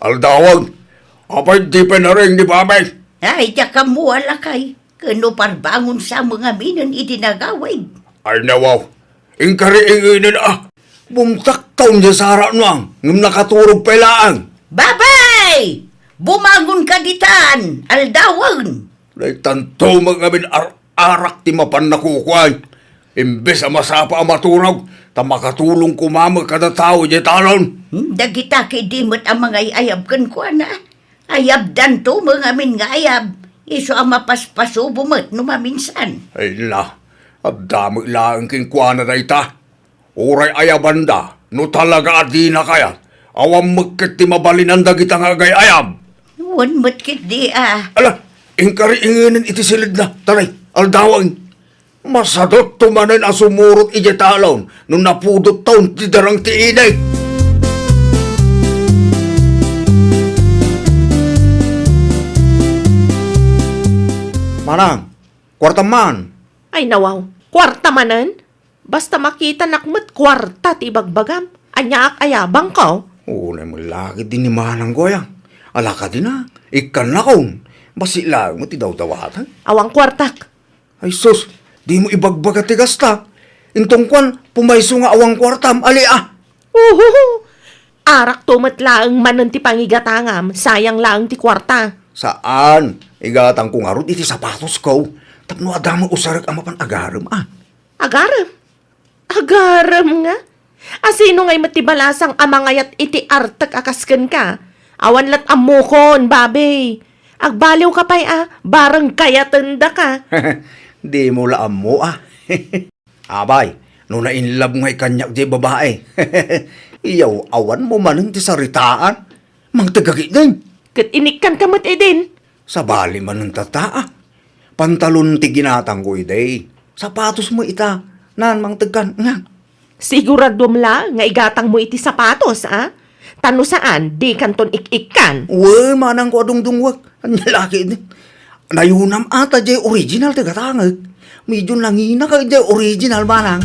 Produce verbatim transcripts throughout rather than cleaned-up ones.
Aldawen, apay di pay nareng ni Babay? Ay, diak ammo a lakay. Ken no parbangon sa ngamin iti nagawid. Ay, nawaw. Inkari ingenen a. Bumtak taon di sara nuang, ngem nakaturog pay laeng. Babay! Bumangon ka ditan, aldawen! Daytanto met ngamin ar-arak ti mapan nakukuan. Imbes a masapa a maturog, ta makatulong koma met kada tao diay talon. Hmm, dagita ket di met a mangay-ayab kenkuana. Ayabdanto met ngamin nga ayab, isu a mapaspasubo met no maminsan. Ay na, adda met laeng kenkuana dayta. Uray ayabanda, no talaga a dina kayat, awan met ket ti mabalinan dagita nga agay-ayab. Wen met ketdi a. Ala, inkari ingenen iti silidna, tanay, aldawen. Masadutto manen a sumurot idiay talon no napudot taon ti darang ti init. Manang, kuartam man. Ay, nawaw, kuarta manen? Basta makitanak met kuarta ti ibagbagam, aniaak a yabangko? Unay met la ketdi ni manangko aya. Ala kadina, ikkannakon. Bassit laeng met ti dawdawatang. Awan kuartak. Ay sus, dimo ibagbaga ti kasta. Inton kuan, pumayso nga awan kuartam, ali a. Uhuhu! Arakto met laeng manen ti pangigatangam, sayang laeng ti kuarta. Saan, igatangko ngarud iti sapatosko. Tapno adda met usarek a mapan agarem a. Agarem? Agarem nga? A sino ngay met ti balasang a mangayat iti artek a kas kenka? Awan lat ammokon, babe. Agbaliwka pay a, bareng kayatendaka. Dimo la ammo a. Abay, no na-inlove ngay kaniak diay babae. Iyaw, awanmo manen ti saritaan. Mangtegka ketdin. Ket inikkanka met idin. Sabali manen tatta a. Pantalon ti ginatangko idi. Sapatos met ita. Nan, mangtegkan nga. Siguraduam la nga igatangmo iti sapatos a? Ta no saan, dikanton ik-ikkan. Wen, manangko a dungdungwek. Ania la ketdin. Nayunam a ta diay original ti gatangek. Medyo nanginaka diay original, manang.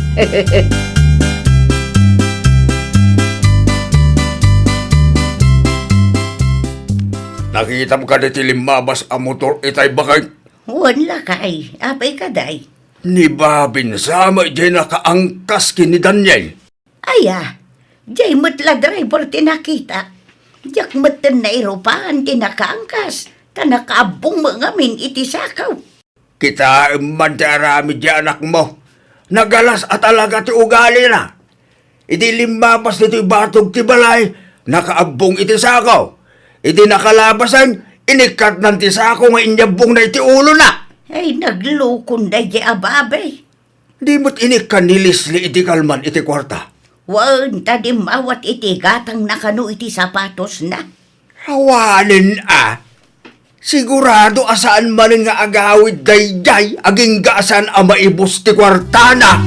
Nakitam kadi ti limmabas a motor itay baket? Wen lakay, apay kadi? Ni Babin sa met diay nakaangkas ken ni Daniel. Aya, diay met la driver ti nakita. Diak metten nairupan ti nakaangkas, ta nakaabbong met ngamin iti sako. Kitaem man ti aramid ti anakmo. Nagalas a talaga ti ugalina. Idi limmabas ditoy batog ti balay, nakaabbong iti sako. Idi nakalabasan, inikkatnan ti sako nga inyabbongna iti ulona. Ay, naglukon daydiay a babai. Di met inikkan ni Leslie iti kalman iti kuarta. Wen, ta dimmawat iti gatangna kano iti sapatosna. Awanen a. Sigurado a saan manen nga agawid daydiay agingga a saan a maibus ti kuartana.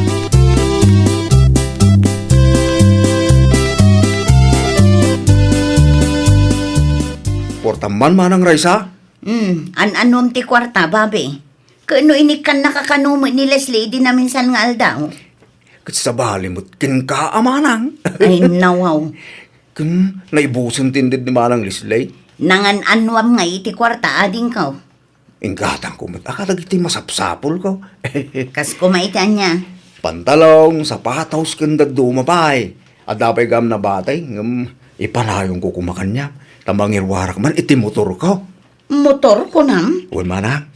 Kuartam man, Manang Raisa? Hmm, an-anuam ti kuarta, babai? Ket no inikkannaka kano met ni Leslie idi naminsan nga aldaw? Ket sabali met kenka a manang. Ay, nawaw. Ken naibusen ti inted ni Manang Leslie. Nangan-anuam ngay iti kuarta, adingko? Inggatangko met a kadagiti masapsapulko. Kas koma iti ania? Pantalon, sapatos, ken dadduma pay. Adda pay gam nabatay, ngem ipanayonko koma kaniak, ta mangiruarak man iti motorko. Motor, kunam? Wen, manang.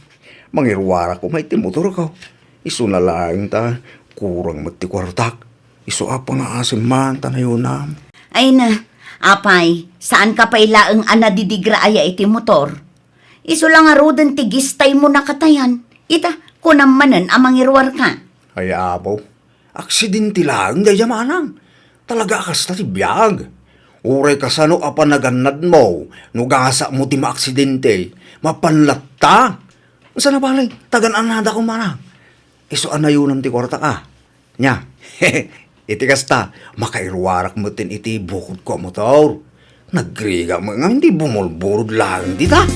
Mangiruarak koma iti motorko. Isuna laeng ta kurang met ti kuartak. Isu a pangaasim man ta nayunam. Ay na, apay, saanka pay laeng a nadidigra aya iti motor? Isu la ngaruden ti gistaymo nakatayan. Ita, kunam manen a mangiruarka. Ay, apo. Aksidente laeng daydiay, manang. Talaga a kasta ti biag. Uray kasano a panagannadmo, no gasatmo ti maaksidente, mapan latta. Sana bale, tagan-annadakon, manang. Isu a nayunam ti kuartak a. Nia, iti kasta, makairuarak metten iti bukodko a motor. Nagrigat met ngamin ti bumulburod laeng dita.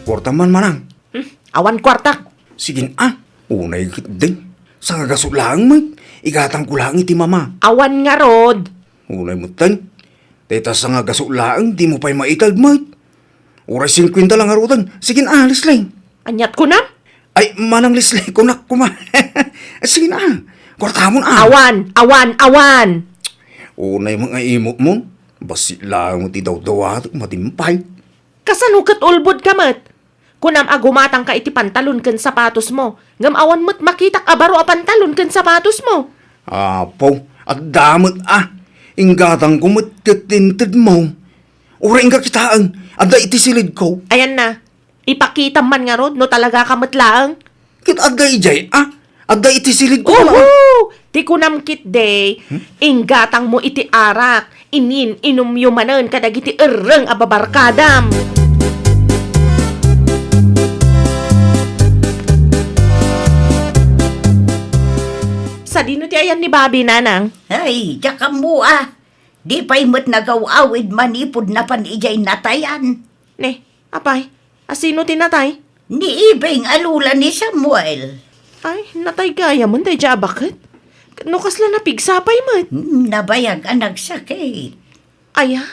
Kuartam man, manang. Hmm, awan kuartak. Sige a, unay ketdin. Sangagaso laeng met, igatangko laeng iti mama. Awan ngarud. Unay metten. Dayta sangagaso laeng, dimo pay maited met. Uray singkuenta lang ngaruden. Sige na, Leslie. Aniat kunam? Ay, manang Leslie, kunak koma. Sige na. Kuartamon, a. Awan, awan, awan. Unay mga imot mo. Basi laeng ti dawdawatek, matimpay. Kasano ket ulbod ka met? Kunam a gumatangka iti pantalon ken sapatos mo, ngem awan met makitak a baro a pantalon ken sapatos mo. Apo, adda met a. Inggatangko met ket inted mo. Uray inka kitaen, adda iti silidko. Ayan na, ipakitam man ngarud no talaga ka met laeng. Ket adda idiay a, adda iti silidko. Uhu! Ti kunam ketdi, inggatangmo iti arak, inin-inumyo manen kadagiti erreng a babarkadam. Sadino ti ayan ni Bobby, Nanang? Ay, diak ammo a. Di pay met nagaw-awid manipud napan idiay natayan. Ne, apay, asino ti natay? Ni Ibing a lola ni Samuel. Ay, natay gayamen daydiay a baket? No kasla napigsa pay met? Hmm, nabayag a nagsakit. Aya,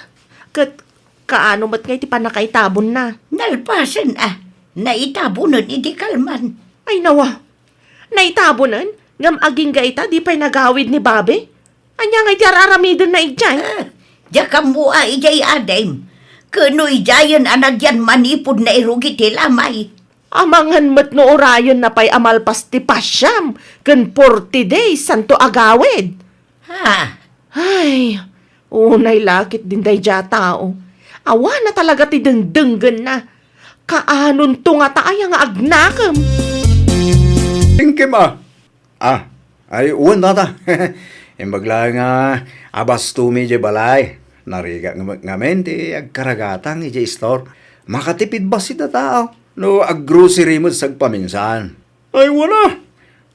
ket kaano met ngay ti pannakaitabonna? Nalpasen a, naitabonen idi kalman. Ay, nawa. Naitabonen? Ngem agingga ita, di pay nagawid ni Bobby? Ania ngay ti ar-aramidenna idiay? Ah, diak ammo a idiay adim. Ket no idiayen a nagyan manipud nairugit ti lamay. Amangan met no urayenna pay a malpas ti pasiam ken forty days santo agawid. Ha? Ay, unay la ketdin daydiay a tao. Awan a talaga ti dengdenggenna. Kaanonto ngata aya nga agnakem? Ingkem a. Ah, ay, wen, tata. Imbag laeng nga abastomi idiay balay. Narigat ngam-, ngamin ti agkaragatang idiay istor. Makatipid bassit a tao no aggrocery met sagpaminsan. Ay, wen a.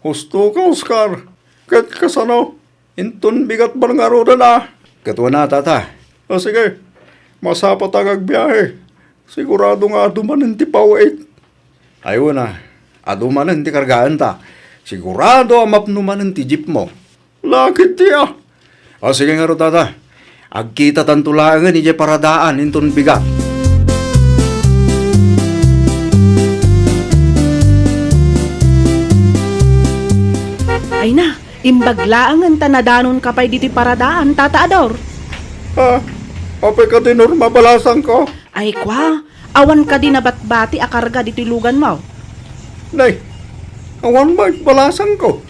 Husto ka, Oscar. Ket kasano? Inton bigat man ngaruden a. Ket wen a, tata. O, sige. Masapata nga agbiahe. Sigurado nga adu manen ti paw-it. Ay, wen a, adu manen ti kargaenta. Sigurado a mapno manen ti jeep mo. Lakit ti a. O, sige ngarud, tata. Agkitatanto laengen idiay paradaan inton bigat. Ay na, imbag laengen ta nadanonka pay ditoy paradaan, Tata Ador. Ah, apay kadi, Norma, balasangko? Ay, kua, awan kadi nabatbati a karga ditoy luganmo? Nay, awan met balasangko.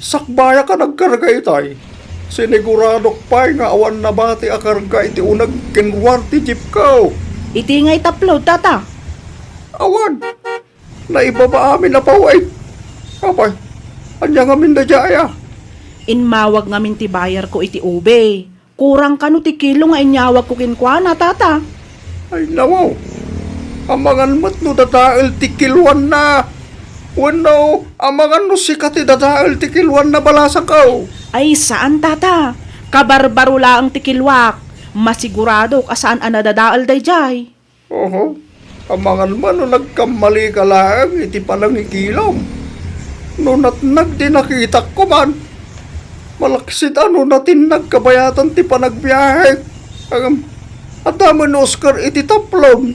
Sakbayak a nagkarga itay. Siniguradok pay nga awan nabati a karga iti uneg ken ruar ti jeepko. Iti ngay taplod, tata? Awan. Naibaba amin a paw-it. Apay, ania ngamin daydiay a? Immawag ngamin ti bayarko iti ube. Kurang kano ti kilo nga inyawagko kenkuana, tata? Ay, nawaw. Amangan met no dadael ti kiloanna. Wenno, amangan no sika ti dadael ti kiloanna, balasangko. Ay, saan, tata. Kabarbaro laeng ti kiloak. Masiguradok a saan a nadadael daydiay. Oho, amangan man no nagkammalika laeng iti panangikilom. No natnag ti nakitak koman, malaksid a no natinnag kabayatan ti panagbiahek. Ngem, adda met ni Oscar iti taplon.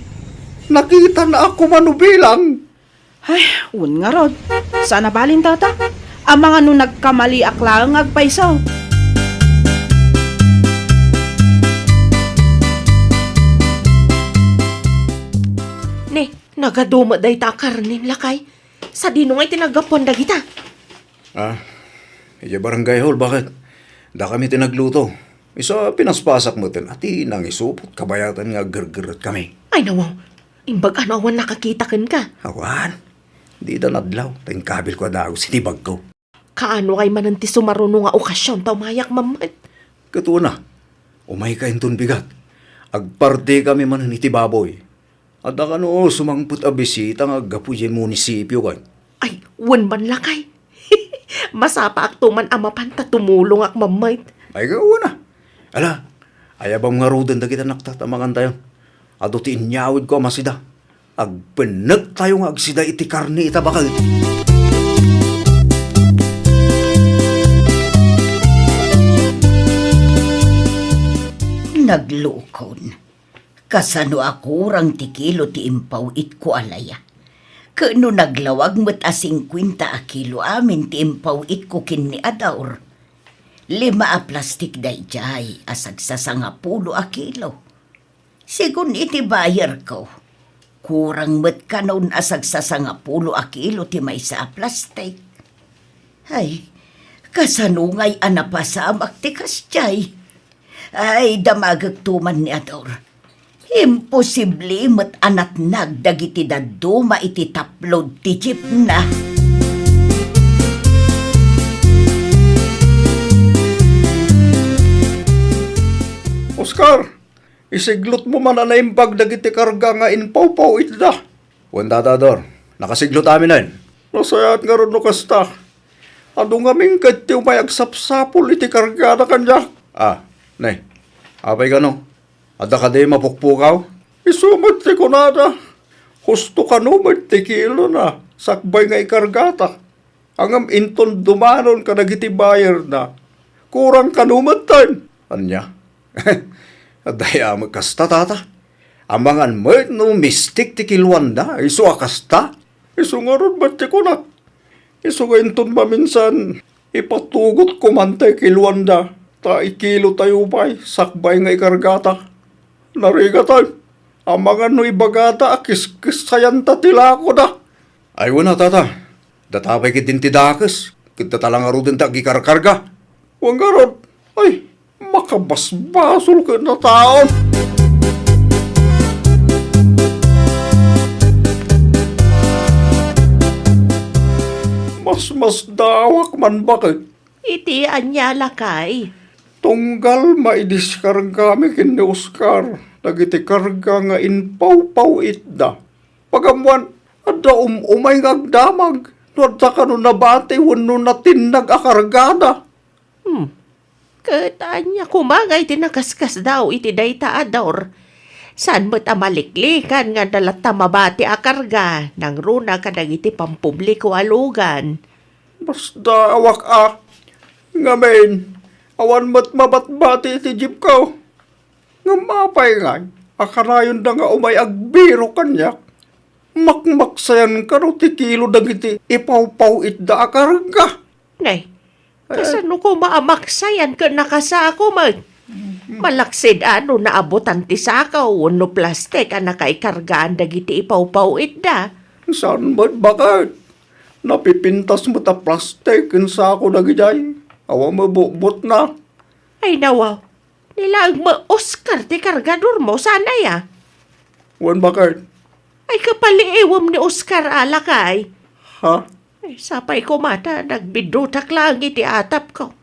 Nakitana a kumano bilang. Ay, wen ngarud. Saan a balin, tata? Amangan no nagkamaliak laeng nga agpayso. Ne, nagadu met dayta a karnen, lakay. Sadino ngay ti naggapuan dagita? Ah, idiay barangay hall, baket? Dakami ti nagluto. Isu a pinaspasak metten a ti nangisupot kabayatan nga aggergerretkami. Ay, nawaw. Imbag a no awan nakakita kenka. Awan. Dida nadlaw, ta inkabilko a dagus iti bagko. Kaano kay manen ti sumaruno nga okasion ta umayak mammet? Ket una, umayka inton bigat. Agpartikami manen iti baboy. Adda kano sumangpet a bisita nga aggapu idiay munisipio, kay? Ay, wen man lakay. Masapaakto man a mapan ta tumulongak mammet. Ay, wen a. Ala, ayabam ngaruden dagiti anakta ta mangantayo. Adu ti inyawidko a masida. Agpennektayo nga agsida iti karne ita baket. Naglukon. Kasano a kurang ti kilo ti impaw-itko a laya? Ket no naglawag met a singkuenta a kilo amin ti impaw-itko ken ni Adaur, lima a plastik daydiay a sagsasangapulo a kilo. Segun iti bayarko, kurang met kanon a sagsasangapulo a kilo ti maysa a plastik. Ay, kasano ngay a napasamak ti kasdiay? Ay, damagekto man ni Ador. Imposible met a natnag dagiti dadduma iti taplod ti jeepna. Oscar, isiglotmo man a naimbag dagiti karga nga impawpaw-itda. Wen, Tata Ador, nakasiglot aminen. Nasayaat ngarud no kasta. Adu ngamin ket ti umay agsapsapul iti kargada kaniak. Ah, ne, apay kano? Adda kadi mapukpukaw? Isu met ti kunada. Husto kano met ti kilona, sakbay nga ikargata. Ngem inton dumanon kadagiti bayarna, kurang kano metten. Ania? Adda met kasta, Tata. Amangan met no mistik ti kiluanda, isu a kasta? Isu ngarud met ti kunak. Isu nga inton maminsan, ipatugotko man tay kiluanda, ta ikilotayo pay, sakbay nga ikargata. Narigatan, amangan no ibagata a kiskissayanta ti lakoda. Ay, wen a, Tata. Data pay ketdin ti dakes, ket data la ngaruden ti agikarkarga. Wen ngarud, ay, makabasbasol ket nataon. Masmasdaawak man baket. Iti ania, lakay? Tunggal maidiskargami ken ni Oscar dagiti karga nga impawpaw-itda. Pagammoan, adda um-umay nga agdamag no adda kano nabati wenno natinnag a kargada. Hmm. Ket ania koma nga iti nakaskasdaaw iti dayta a Dor? Saan met a maliklikan nga adda latta mabati a karga nangruna kadagiti pampubliko a lugan? Masdaawak a. Ngamin, awan met mabatbati iti jeepko. Ngem apay ngay a kanayonda nga umay agbirok kaniak? Makmaksayan kano ti kilo dagiti ipawpaw-itda a karga. Nay, eh, kasano koma a maksayan ken nakasako met? Malaksid a no naabutan ti sako wenno plastik a nakaikargaan dagiti ipawpaw-itda? Saan met baket? Napipintas met a plastik ken sako dagidiay. Awan mabutbotna. Ay, nawaw. Ni laeng met Oscar ti kargadormo, saan aya? Wen, baket. Ay, kapaliiwem ni Oscar a, lakay. Ha? Ay, sapay koma ta nagbiddutak laeng iti atapko.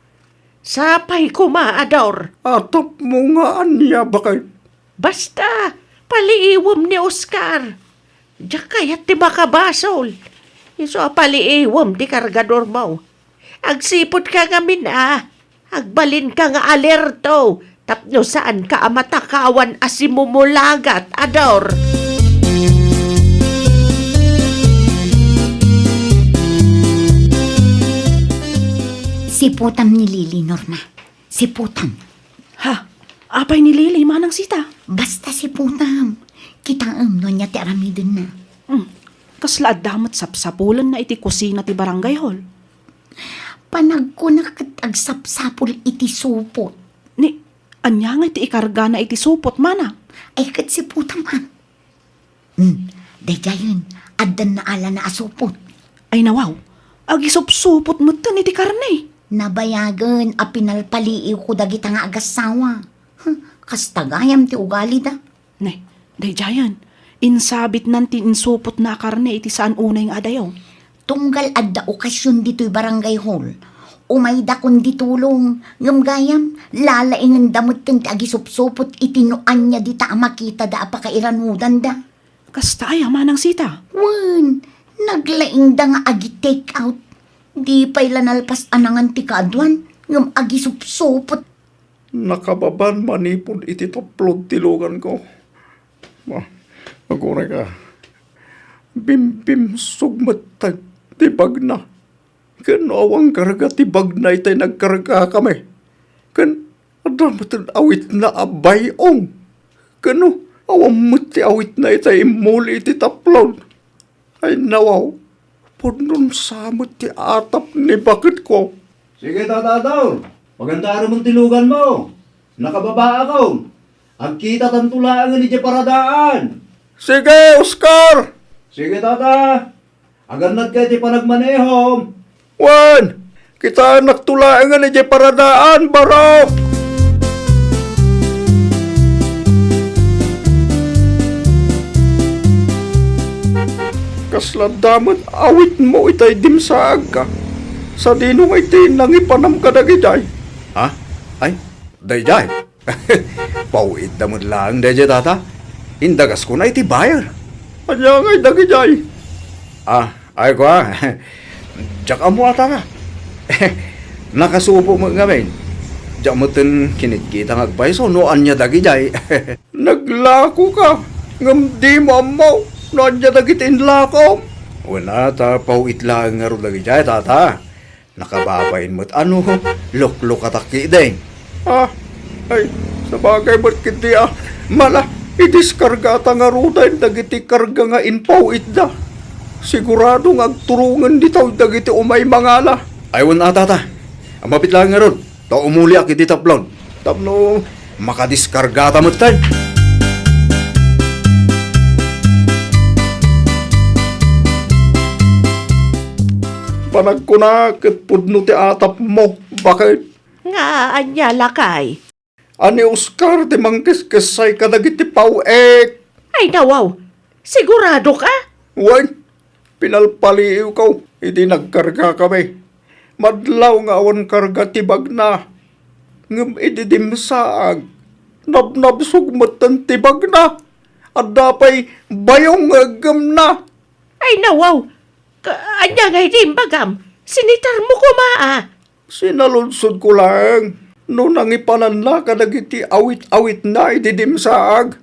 Sapay koma, Ador. Atapmo nga ania, baket? Basta, paliiwem ni Oscar. Diak kayat ti makabasol. Isu a paliiwem ti kargadormo. Agsiputka ngamin a. Agbalinka nga alerto tapno saanka a matakawan a simumulagat, Ador. Siputam ni Lili, Norma. Siputam. Ha? Apay ni Lili, Manang Sita? Basta siputam. Kitaem no ania ti aramidenna. Hmm. Kasla adda met sapsapulenna iti kusina ti barangay hall. Panagkuna ket agsapsapul iti supot. Ni, ania nga iti ikargana iti supot, Manang? Ay, ket siputam, a. Hmm, daydiayen, addan naalana a supot. Ay, nawaw, agisupsupot metten iti karne. Nabayagen a pinalpaliiwko dagita nga agassawa. Huh, kasta gayam ti ugalida. Ne, daydiayen, insabitnan ti insupotna a karne iti saan unay nga adayo. Tunggal adda okasion ditoy barangay hall, umaydakon di tulong, ngem gayam, lalaingenda metten ti agisupsupot iti no ania dita a makitada a pakairanudanda. Kasta aya, Manang Sita? Wen, naglaingda nga agi-take out. Di pay la nalpas a nangan ti kaaduan, ngem agisupsupot. Nakababan manipud iti taplod ti luganko. Ma, aguray ka. Bimbimsog met ti bagna. Ken no awan karga ti bagna itay nagkargakami. Ken Adda met awitna a bay-ong. Ken no, awan met ti awitna itay immuli iti taplon. Ay nawaw, pudnon sa met ti atap ni baketko. Sige, Tata Ador. Pagandaarem ti luganmo. Nakababaakon. Agkitatanto laengen idiay paradaan. Sige, Oscar! Sige, Tata. Agannadka iti panagmanehom. Wen, kitaennakto laengen idiay paradaan, barok! Kasla adda met awitmo itay dimsaagka. Sadino ngay ti nangipanam kadagidiay? Ha? Ay, daydiay. Paw-itda met laeng daydiay, Tata. Indagaskon iti buyer. Ania ngay dagidiay? Ah, ay kua. Diak ammo a, Tata. Nakasubo met ngamin. Diak metten kinitkita nga agpayso no ania dagidiay. Naglakoka, ngem dimo ammo no ania dagiti inlakom. Wen a, ta paw-it laeng ngarud dagidiay, Tata. Nakababain met a no luklukatak ketdin. Ah, ay, sabagay met ketdi a. Mala, idiskargata ngaruden dagiti karga nga impaw-itda. Sigurado nga agturongen ditoy dagiti umay mangala. Ay, wen a, Tata. Mabiit laeng ngarud, ta umuliak iti taplon. Tapno makadiskargata metten. Panagkuna ket pudno ti atapmo, baket. Nga ania, lakay? A ni Oscar ti mangkeskessay kadagiti paw-it. Ay, nawaw! Sigurado ka? Wen, pinalpaliiwko idi nagkargakami. Madlaw nga awan karga ti bagna. Ngem idi dimsaag, nabnabsog metten ti bagna. Adda pay bayong nga eggemna. Ay, nawaw! Ka-, ania ngay ti imbagam? Sinitarmo koma a. Sinaludsodko laeng no nangipananna kadagiti awit-awitna idi dimsaag.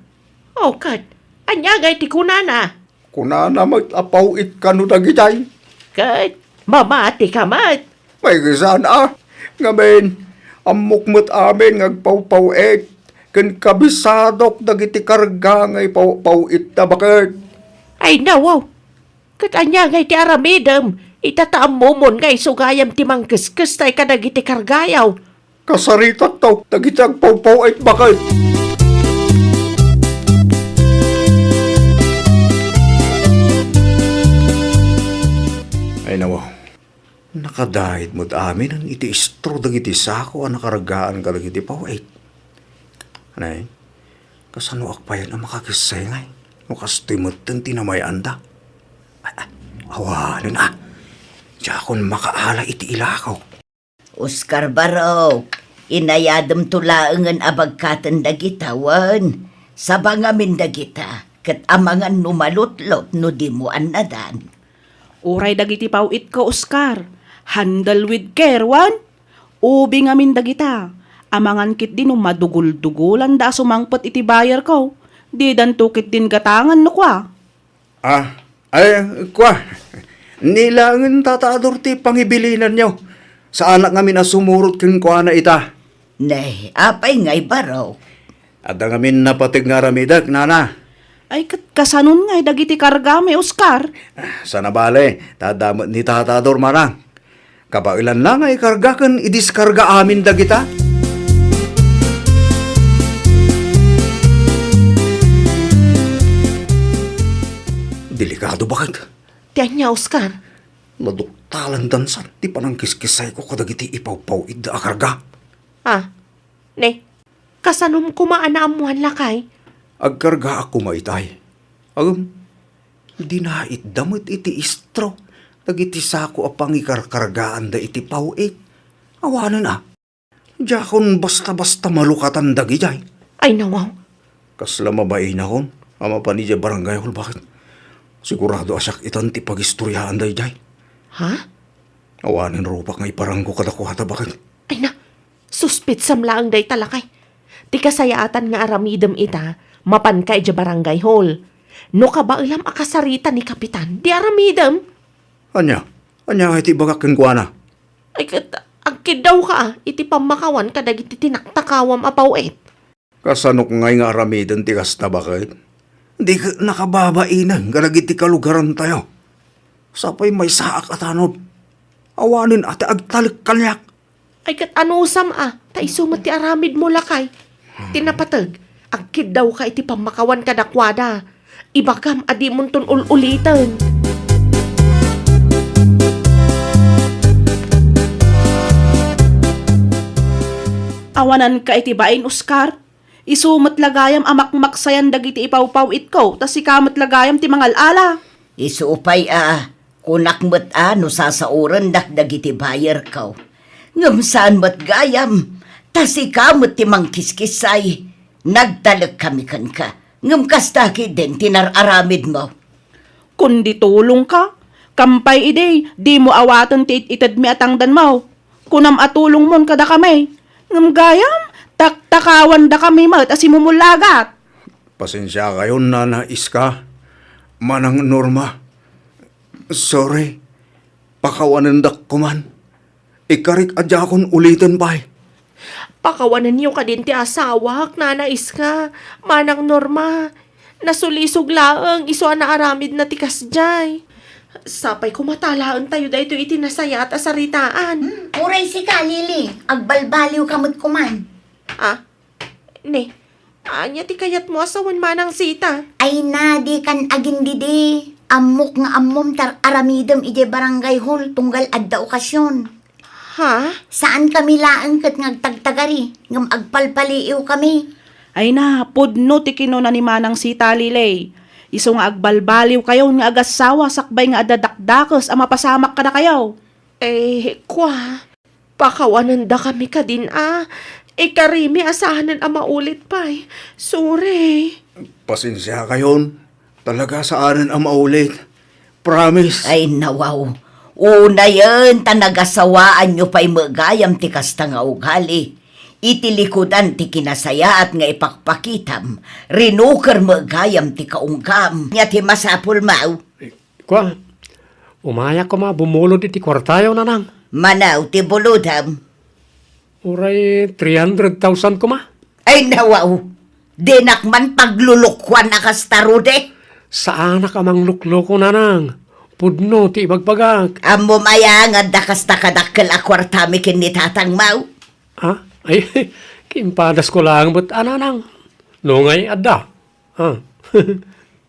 O, ket ania ngay ti kunana? Kunana met a paw-it kano dagidiay. Ket mamatika met. Maikasaan a, ngamin, ammok met amin nga agpawpaw-it, ken kabisadok dagiti karga nga ipaw-paw-itda, baket. Ay, nawaw! Ket ania ngay ti aramidem ita ta ammomon nga isu gayam ti mangkeskestay kadagiti kargayo? Kasaritakto dagiti agpawpaw-it, baket. Ay, nawaw. Nakadaid met amin iti istro dagiti sako a nakargaan kadagiti paw-it. Nay, kasanoak payen a makakessay ngay no kastoy metten ti namay-anda? Ay, ay, awanen a. Diakon makaala iti ilako. Oscar Barok, inayademto laengen a bagkaten dagita wen sabangamin dagita ket amangan no malutlot no dimo annadan. Uray dagiti paw-itko, Oscar, handle with care, wen? Ubi ngamin dagita. Amangan ketdi no madugul-dugulanda a sumangpet iti bayerko. Didanto ketdin gatangan no kua. Ah, ay, kua. Ni laengen Tata Ador ti pangibilinanyo. Saanak ngamin a sumurot kenkuana ita. Ne, apay ngay, Barok? Adda ngamin napateg nga aramidek, nana. Ay, ket kasanon ngay dagiti kargami, Oscar? Ah, sana bale, ta adda met ni Tata Ador, manang. Kabaelanna nga ikarga ken idiskarga amin dagita. Delikado, baket. Ti ania, Oscar? Naduktalan dansan ti panangkiskisayko kadagiti ipawpaw-itda a karga. Ah, ne, kasanom koma a naammoan, lakay? Agkargaak koma itay. Ngem, dinaitda met iti istro dagiti sako a pangikarkargaanda iti paw-it. Awanen a, diakon basta-basta malukatan dagidiay. Ay, nawaw. Kasla mabainakon a mapan idiay barangay hall, baket. Sigurado a siak itan ti pagistoriaan daydiay. Ha? Awanen rupak nga iparangko kadakuada, baket. Ay na, suspitsam laeng dayta, lakay. Ti kasayaatan nga aramidem ita, mapanka idiay barangay hall. No kabaelam a kasarita ni Kapitan, di aramidem. Ania? Ania ngay ti ibagak kenkuana? Ay, ket, ag-, Kiddawka, a, iti pammakawan kadagiti tinaktakawam a paw-it. Kasanok ngay nga aramiden ti kasta, baket? Di ket nakababainen kadagiti kalugarantayo. Sapay maysaak a tanod. Awanen a ti agtalek kaniak. Ay, ket anusam a, ta isu met ti aramidmo, lakay. Ti napateg, agkiddawka iti pammakawan kadakuada. Ibagam a dimonton ul-uliten. Awananka iti bain, Oscar. Isu met la gayam a makmaksayan dagiti ipawpaw-itko, ta sika met la gayam ti mangal-ala. Isu pay a, kunak met a no sasaorendak dagiti bayerko. Ngem saan met gayam, ta sika met ti mangkiskissay. Nagtalekkami kenka, ngem kasta ketdin ti nar-aramidmo. Kundi tulongka, kampay idi, dimo awaten ti it-itedmi a tangdanmo. Kunam a tulongmon kadakami. Ngem gayam, taktakawandakami met a simumullagat. Pasensiakayon, Nana Iska, Manang Norma. Sorry. Pakawanendak koman. Ikarik a diakon uliten pay. Pakawanenyo kadin ti asawak, Nana Iska, Manang Norma. Nasulisog laeng isu a naaramidna ti kasdiay. Sapay koma ta alaentayo daytoy iti nasayaat a saritaan. Hmm, uray sika, Lily, agbalbaliwka met koman. Ah, ne, ania ti kayatmo a sawen, Manang Sita? Ay na, dikan agindidi. Ammok nga ammom ta aramidem idiay barangay hall tunggal adda okasion. Ha? Saankami laeng ket nga agtagtagari, ngem agpalpaliiwkami. Ay na, pudno ti kinuna ni Manang Sita, Lily. Isu nga agbalbaliwkayon nga agassawa sakbay nga adda dakdakes a mapasamak kadakayo. Eh, kua, pakawanendakami kadin a. Ikarimi a saanen a maulit pay. Sorry. Pasensiakayon. Talaga saanen a maulit. Promise. Ay, nawaw. Unayen ta nagasawaanyo pay met gayam ti kasta nga ugali. Iti likudan ti kinasayaat nga ipakpakitam, rinuker met gayam ti kaunggam. Ania ti masapulmo? Kua, umayak koma bumulod iti kuartayo, Nanang. Mano ti bulodem? Uray three hundred thousand koma. Ay, nawaw. Dinak man paglulukoan a kasta, Rudy. Saanak a manglukloko, Nanang. Pudno ti ibagbagak. Ammom aya nga adda kasta kadakkel a kuartami ken ni tatangmo? Ha? Ay, kimpadasko laeng met a, Nanang. No ngay adda. Ha?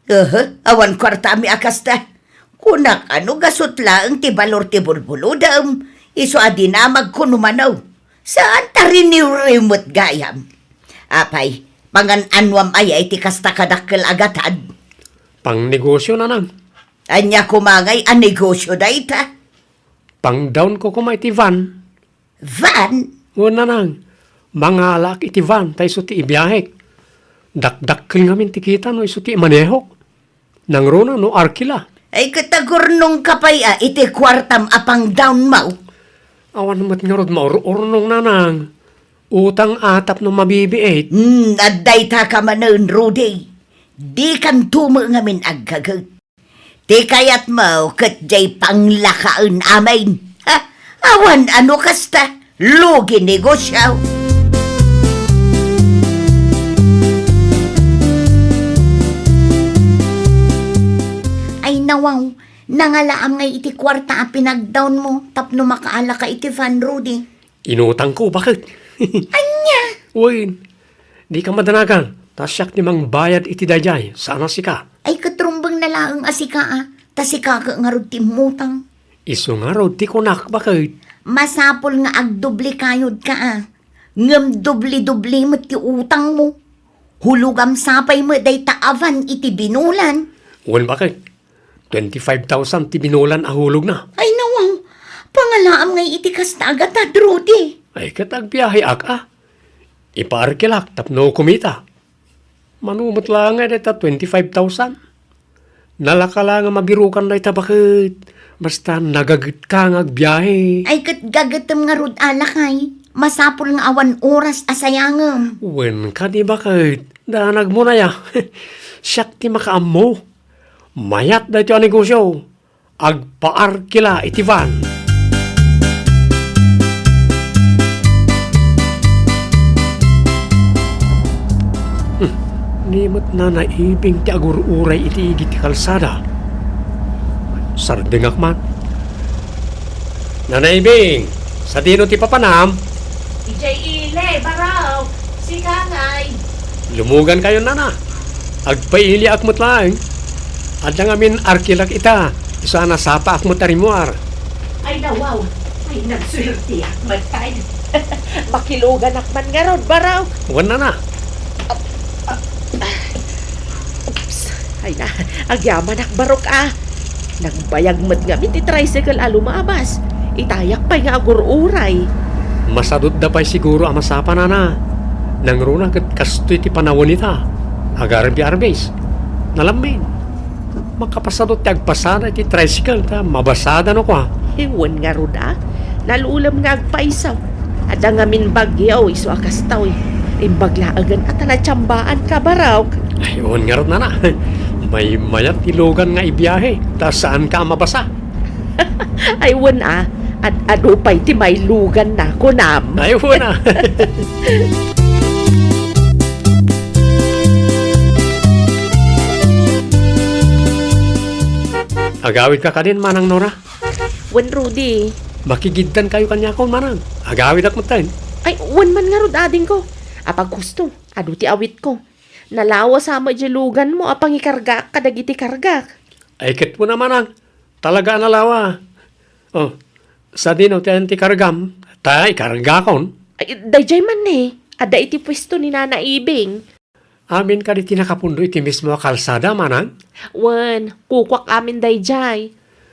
Aha, awan kuartami a kasta. Kunak a no gasut laeng ti balor ti bulbulodem, isu a dinamagko no mano. Saan ta riniwriw met gayam. Apay, pangan-anuam aya iti kasta kadakkel a gatad? Pangnegosio, Nanang. Ania koma ngay a negosio dayta? Pangdownko koma iti van. Van? Wen, Nanang, mangalaak iti van ta isu ti ibiahek. Dakdakkel ngamin ti kita no isu ti imanehok. Nangruna no arkila. Ay, ket agurnongka pay a iti kuartam a pangdownmo? Awan met ngarud maur-urnong, Nanang. Utang a tapno mabibiit. Hmm, adda ita ka manen, Rudy. Dikanto met ngamin aggaget. Ti kayatmo ket diay panglakaen amin. Ha? Awan a no kasta, lugi negosio. Ay, nawaw, nangalaam ngay iti kuarta a pinagdownmo tapno makaalaka iti van, Rudy. Inutangko, baket? Ania? Wen, dika madanagan, ta siak ti mangbayad iti daydiay, saan a sika. Ay, ket rumbeng na laeng a sika a, ta sika ket ngarud ti immutang. Isu ngarud ti kunak, baket? Masapul nga agdublikayodka a, ngem dubli-dubli met ti utangmo. Hulogam sa pay met dayta a van iti binulan. Wen, baket? Twenty-five thousand ti binulan a hulogna. Ay, nawaw. Pangalaam ngay iti kasta a gatad, Rudy. Ay, ket agbiaheak a. Ipaarkilak tapno kumita. Mano met la ngay dayta twenty-five thousand. Nalaka la nga mabirukan dayta, baket. Basta nagagetka nga agbiahe. Ay, ket gagetem ngarud a, lakay. Masapul nga awan oras a sayangem. Wen kadi, baket. Danagmo na ya. Siak ti makaammo. Mayat daytoy a negosio. Agpaarkila iti van. Ni met Nana Ibing ti agur-uray iti igid ti kalsada. Sardengak man. "Nana Ibing, sadino ti papanam?" "Idiay ili, Barok. Sika ngay." "Lumugankayo, Nana. Agpailiak met laeng. Adda ngamin arkilak ita. Isu a nasapaak met a rimmuar." "Ay, nawaw. Ay, nagsuertiak met kay." "Makiluganak man ngarud, Barok." "Wen, Nana." Oops. Ay na, agyamanak, Barok, a. Nagbayag met ngamin ti tricycle a lumabas. Itayak pay nga agur-uray. Masadutda pay siguro a masapa, Nana. Nangruna ket kastoy ti panawen ita. Agarbi-arbis. Nalamin. Makapasadut ti agpasada iti tricycle ta mabasada no kua." "Wen ngarud, a. Nalulem nga agpayso. Adda ngamin bagyo isu a kastoy. Imbag laengen a ta natiambaanka, Barok." "Ay, wen ngarud, Nana. Maymayat ti lugan nga ibiahe, ta saanka a mabasa." "Ay, wen, a. Ad-adu pay ti mailuganna, kunam." "Ay, wen, a." "Agawidka kadin, Manang Nora?" "Wen, Rudy." "Makigiddankayo kaniakon, Manang. Agawidak metten." "Ay, wen man ngarud, adingko. Apaghusto, adu ti awitko. Nalawas a met diay luganmo a pangikargaak kadagiti kargak." "Ay, ket wen a, Manang. Talaga a nalawa. Oh, sadino ti, ti kargam? Ta ikargakon." "Ay, daydiay man ni. Adda iti puesto ni Nana Ibing." "Amin kadi ti nakapundo iti mismo a kalsada, Manang?" "Wen, kukuak amin daydiay."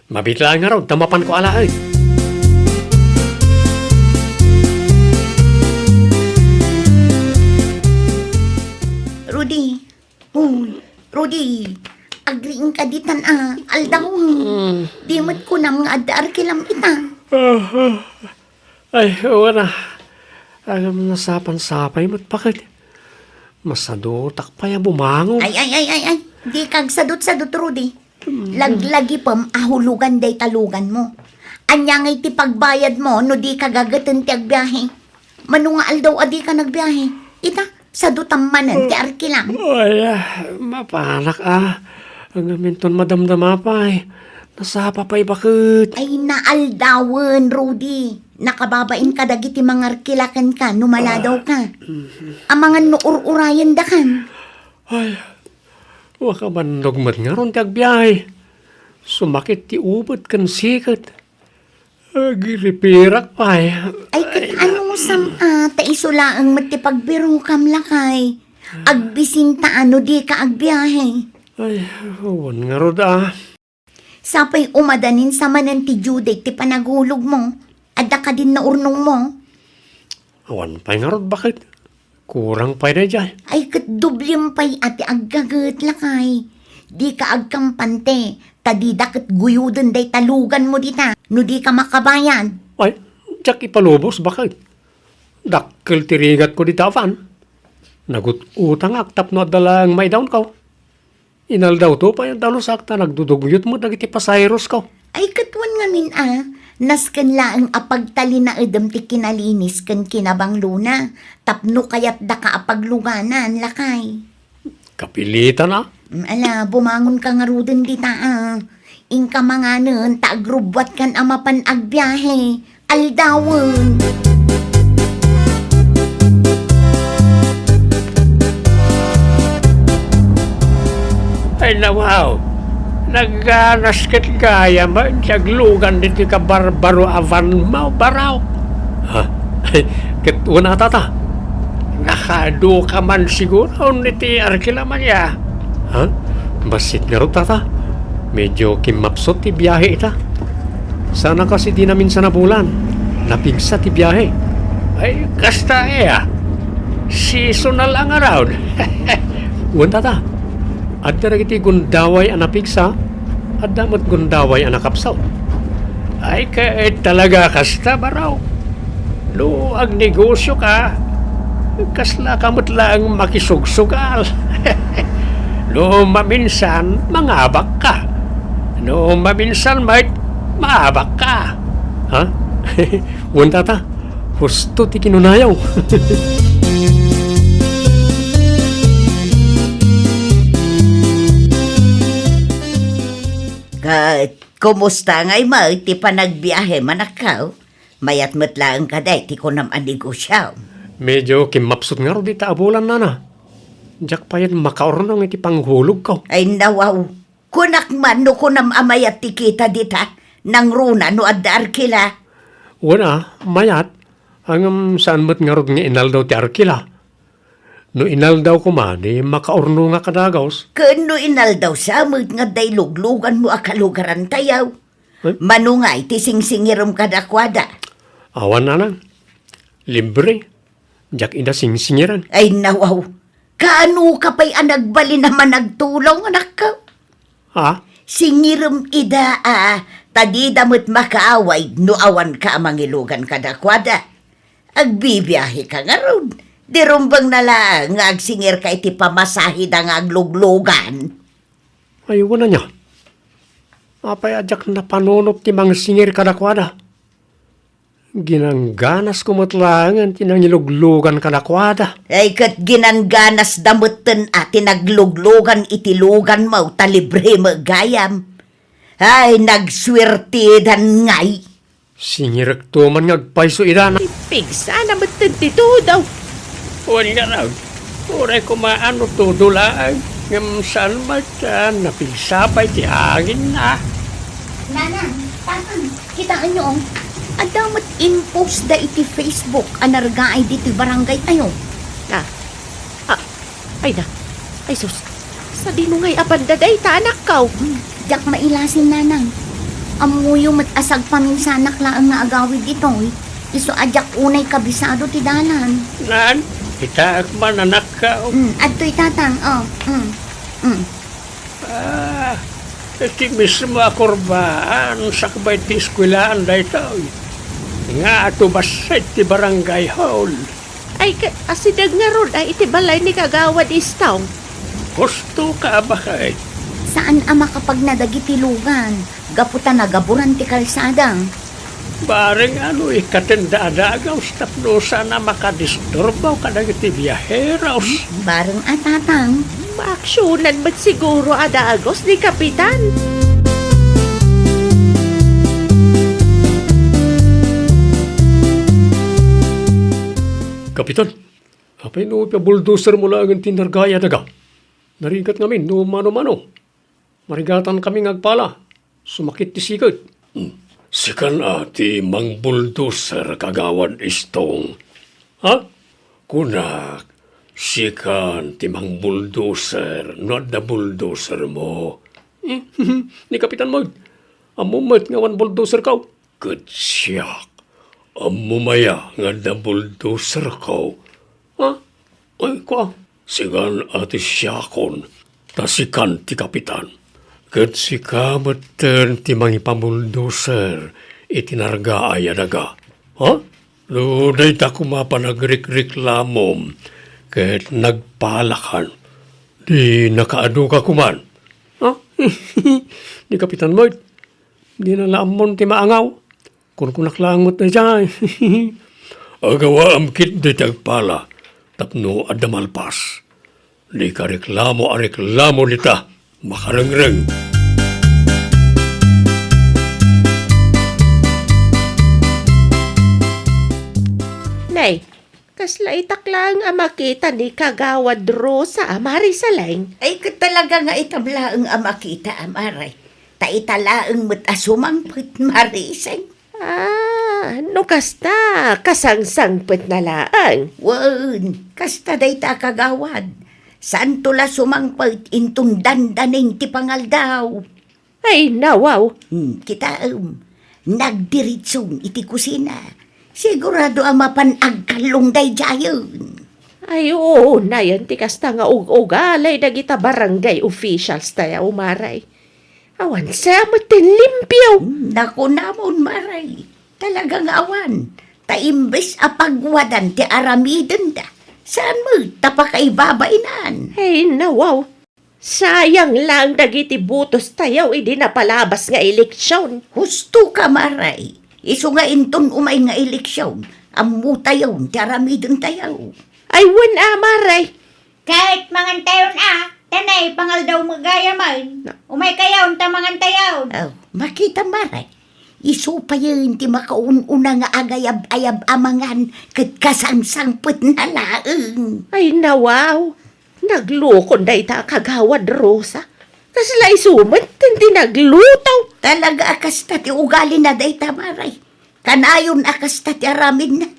"Mabiit laeng ngarud, ta mapanko alaen." "Rudy. Uy, Rudy. Agriingka ditan a. Aldaw. Mm. Di met kunam nga adda arkilam ita." "Ah, ah. Ay, wen a. Agam nasapan sapay met paket. Masadutak pay a bumangon." "Ay, ay, ay, ay, ay. Dika agsadut-sadut, Rudy. Laglagipem a hulugan dayta luganmo. Ania ngay ti pagbayadmo no dika gageten ti agbiahe? Mano nga aldaw a dika nagbiahe? Ita, sadutam manen ti arkilam." "Ay, ah, mapanak a. Ngaminton madamdama pay. Nasapa pay baket." "Ay, naaldawen, Rudy. Nakababain kadagiti mangarkila kenka no maladaw ka. Amangan no ur-urayendakan." "Ay, makabannog met ngarud ti agbiahe. Sumakit ti ubet ken siket. Agiripirak pay." "Ay, ket anusam a, ta isu laeng met ti pagbirokam, lakay. Agbisinta a no dika agbiahe." "Ay, wen ngarud a." "Sapay umadanin sa manen ti due date ti panaghulogmo. Adda kadin naurnongmo?" "Awan pay ngarud, baket. Kurang pay daydiay." "Ay, ket doblem pay a ti aggaget, lakay. Dika agkampante, ta dida ket guyoden dayta luganmo dita no dika makabayad." "Ay, diak ipalubos, baket. Dakkel ti rigatko dita apan. Nagut-utangak tapno adda laeng maidaonko. Inaldawto pay a dalusak ta nagdudugyot met dagiti pasaherosko." "Ay, ket wen ngamin a, nasken laeng a pagtalinaedem ti kinalinis ken kinabanglona tapno kayatdaka a pagluganan, lakay." "Kapilitan a." "Mm, ala, bumangonka ngaruden dita a. Inka manganen ta agrubbuatkan a mapan agbiahe. Aldawen." "Ay, nawaw. Nagganas ket gayam ti aglugan ditoy kabarbaro a vanmo, Barok. Ha? Ket wen a, tata. Nakaadu ka man siguro iti arkilaman ya. Ha? Bassit ngarud, tata. Medyo kimmapsut ti biahe ita. Sana kasi di namin sanabulan. Napigsa ti biahe." "Ay, kasta aya. Seasonal a ngarud." "Wen, tata. Adda dagiti gundaway a napigsa, adda met gundaway a nakapsut." "Ay, ket talaga kasta, Barok. No agnegosioka, kaslaka met laeng makisugsugal. No maminsan, mangabakka. No maminsan met, maabakka." Ha? "Wen, tata. Husto ti kinunayo." Ah, kumusta ngay met ti panagbiahem, anakko? Mayat met laeng kadi ti kunam a negosio. Medyo kimmapsut ngarud ita a bulan, nana. Diak pay makaurnong iti panghulogko. Ay, nawaw. Kunak man no kunam a mayat ti kita dita, nangruna no adda arkila. Wen a, mayat. Ngem saan met ngarud nga inaldaw ti arkila. No inaldaw koma, di makaurnongak a dagus. Ken no inaldaw sa met nga adda ilugluganmo a kalugarantayo. Eh? Mano ngay ti singsingirem kadakuada? Awan, nanang. Libre. Diak ida singsingirem. Ay, nawaw. Kaano ka pay a nagbalin a managtulong, anakko? Ha? Singirem ida a, ta dida met makaaway no awanka a mangilugan kadakuada. Agbibiaheka ngarud, di rumbeng na laeng nga agsingirka iti pamasaheda nga agluglugan. Ay, wen ania. Apay a diak napanunot ti mangsingir kadakuada? Ginangganasko met laengen ti nangiluglugan kadakuada. Ay, ket ginangganasda metten a ti nagluglugan iti luganmo ta libre met gayam. Ay, nagsuertedan ngay. Singirekto man nga agpayso ida na. Pigsana metten ti tudo. Wen ngarud, uray koma a no tudo laeng, ngem saan met a napigsa pay ti hangin na. Nanang, tatang, kitaenyo, oh. Adda met impost da iti Facebook a nargaay ditoy barangay tayo. Ah, ah, Ay na. Ay sus. Sadino ngay a banda dayta, anakko? Hmm, diak mailasin, nanang. Ammoyo met a sagpaminsanak laeng nga agawid ditoy. Isu a diak unay kabisado ti dalan. Nan, kitaek man, anakko. Hmm, adtoy tatang, oh. Hmm. Hmm. Ah, iti mismo a kurbaan, sakbay ti eskuelaan daytoy. Nga atu bassit ti barangay hall. Ay, ka-, asideg ngarud ay iti balay ni Kagawad Istong. Husto ka a baket. Saan a makapagnada dagiti lugan, gapu ta nagaburan ti kalsada. Bareng a no ikkatenda a dagus tapno saan a makadisturbo kadagiti biaheros. Bareng a, tatang. Maaksionan met siguro a dagus ni Kapitan. Kapitan, apay no pia bulldozer mo laengen ti nargaay a daga? Narigat ngamin no mano-mano. Marigatankami nga agpala. Sumakit ti siket. Hmm. Sikan a ti mangbulldozer, Kagawad Istong. Ha? Kunak, sikan ti mangbulldozer no adda bulldozer mo. Hmm, ni Kapitan Moy, ammo met nga awan bulldozerko. Ket siak, ammom aya nga adda bulldozerko? Ha? Ay, kua, sikan a ti siakon, ta sikan ti kapitan. Ket sika metten ti mangipabuldoser iti nargaay a daga. Ha? No dayta koma panagrikreklamom ket nagpalakan, di nakaadu ka koman. Ha? Ni Kapitan Moy, dina la ammon ti maangaw. Kunkunak laeng met daydiay. Agawaam ketdi ti agpala tapno adda malpas. Dika reklamo a reklamo dita, makarengreng. Nay, kasla itak laeng a makita ni Kagawad Rosa a Marisaleng. Ay, ket talaga nga itam laeng a makita, a Mare. Ta ita laeng met a sumangpet, Mariseng. Ah, no kasta, kasangsangpetna laeng. Wen, kasta dayta a kagawad. Saanto la sumangpet inton dandanin ti pangaldaw. Ay, nawaw. Hmm, kitaem. Nagdiritson iti kusina. Sigurado a mapan agkallong daydiayen. Ay, oo, nayan ti kasta nga ug-ugali dagita barangay officials tayo, Mare. Awan sa met ti limpio. Hmm, nakunamon, Mare. Talaga nga awan. Ta imbes a pagwadan ti aramidenda, saan met ta pakaibabainan. Ay, nawaw. Sayang lang dagiti botos tayo idi napalabas nga eleksyon. Husto ka, Mare. Isu nga inton umay nga eleksyon, ammo tayo ti aramiden tayo. Ay, wen a, Mare. Ket mangan tayon a. Tanay, pangaldaw met gayamen. Na- Umaykayon, ta mangantayon. Oh, makita, Mare. Isu payen ti makaun-una nga agayab-ayab a mangan ket kasangsangpetna laeng. Ay, nawaw. Naglukon dayta a Kagawad Rosa. Kasla isu met ti nagluto. Talaga a kasta ti ugalina dayta, Mare. Kanayon a kasta ti aramidna.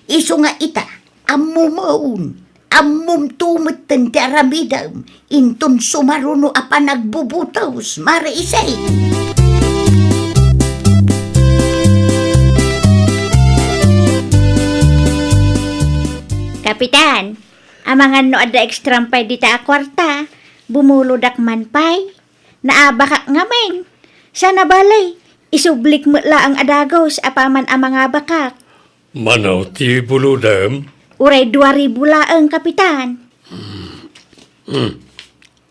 Isu nga ita, ammom, ammom metten ti aramidem, inton sumaruno a panagbubutos, Mare Isay. Kapitan, amangan no adda extra pay dita a kuarta, bumulodak man pay. Naabakak ngamin. Saan a bale, isublik met laeng a dagus apaman a mangabakak. Mano ti bulodem? Uray dua ribu laeng, Kapitan. Hmm.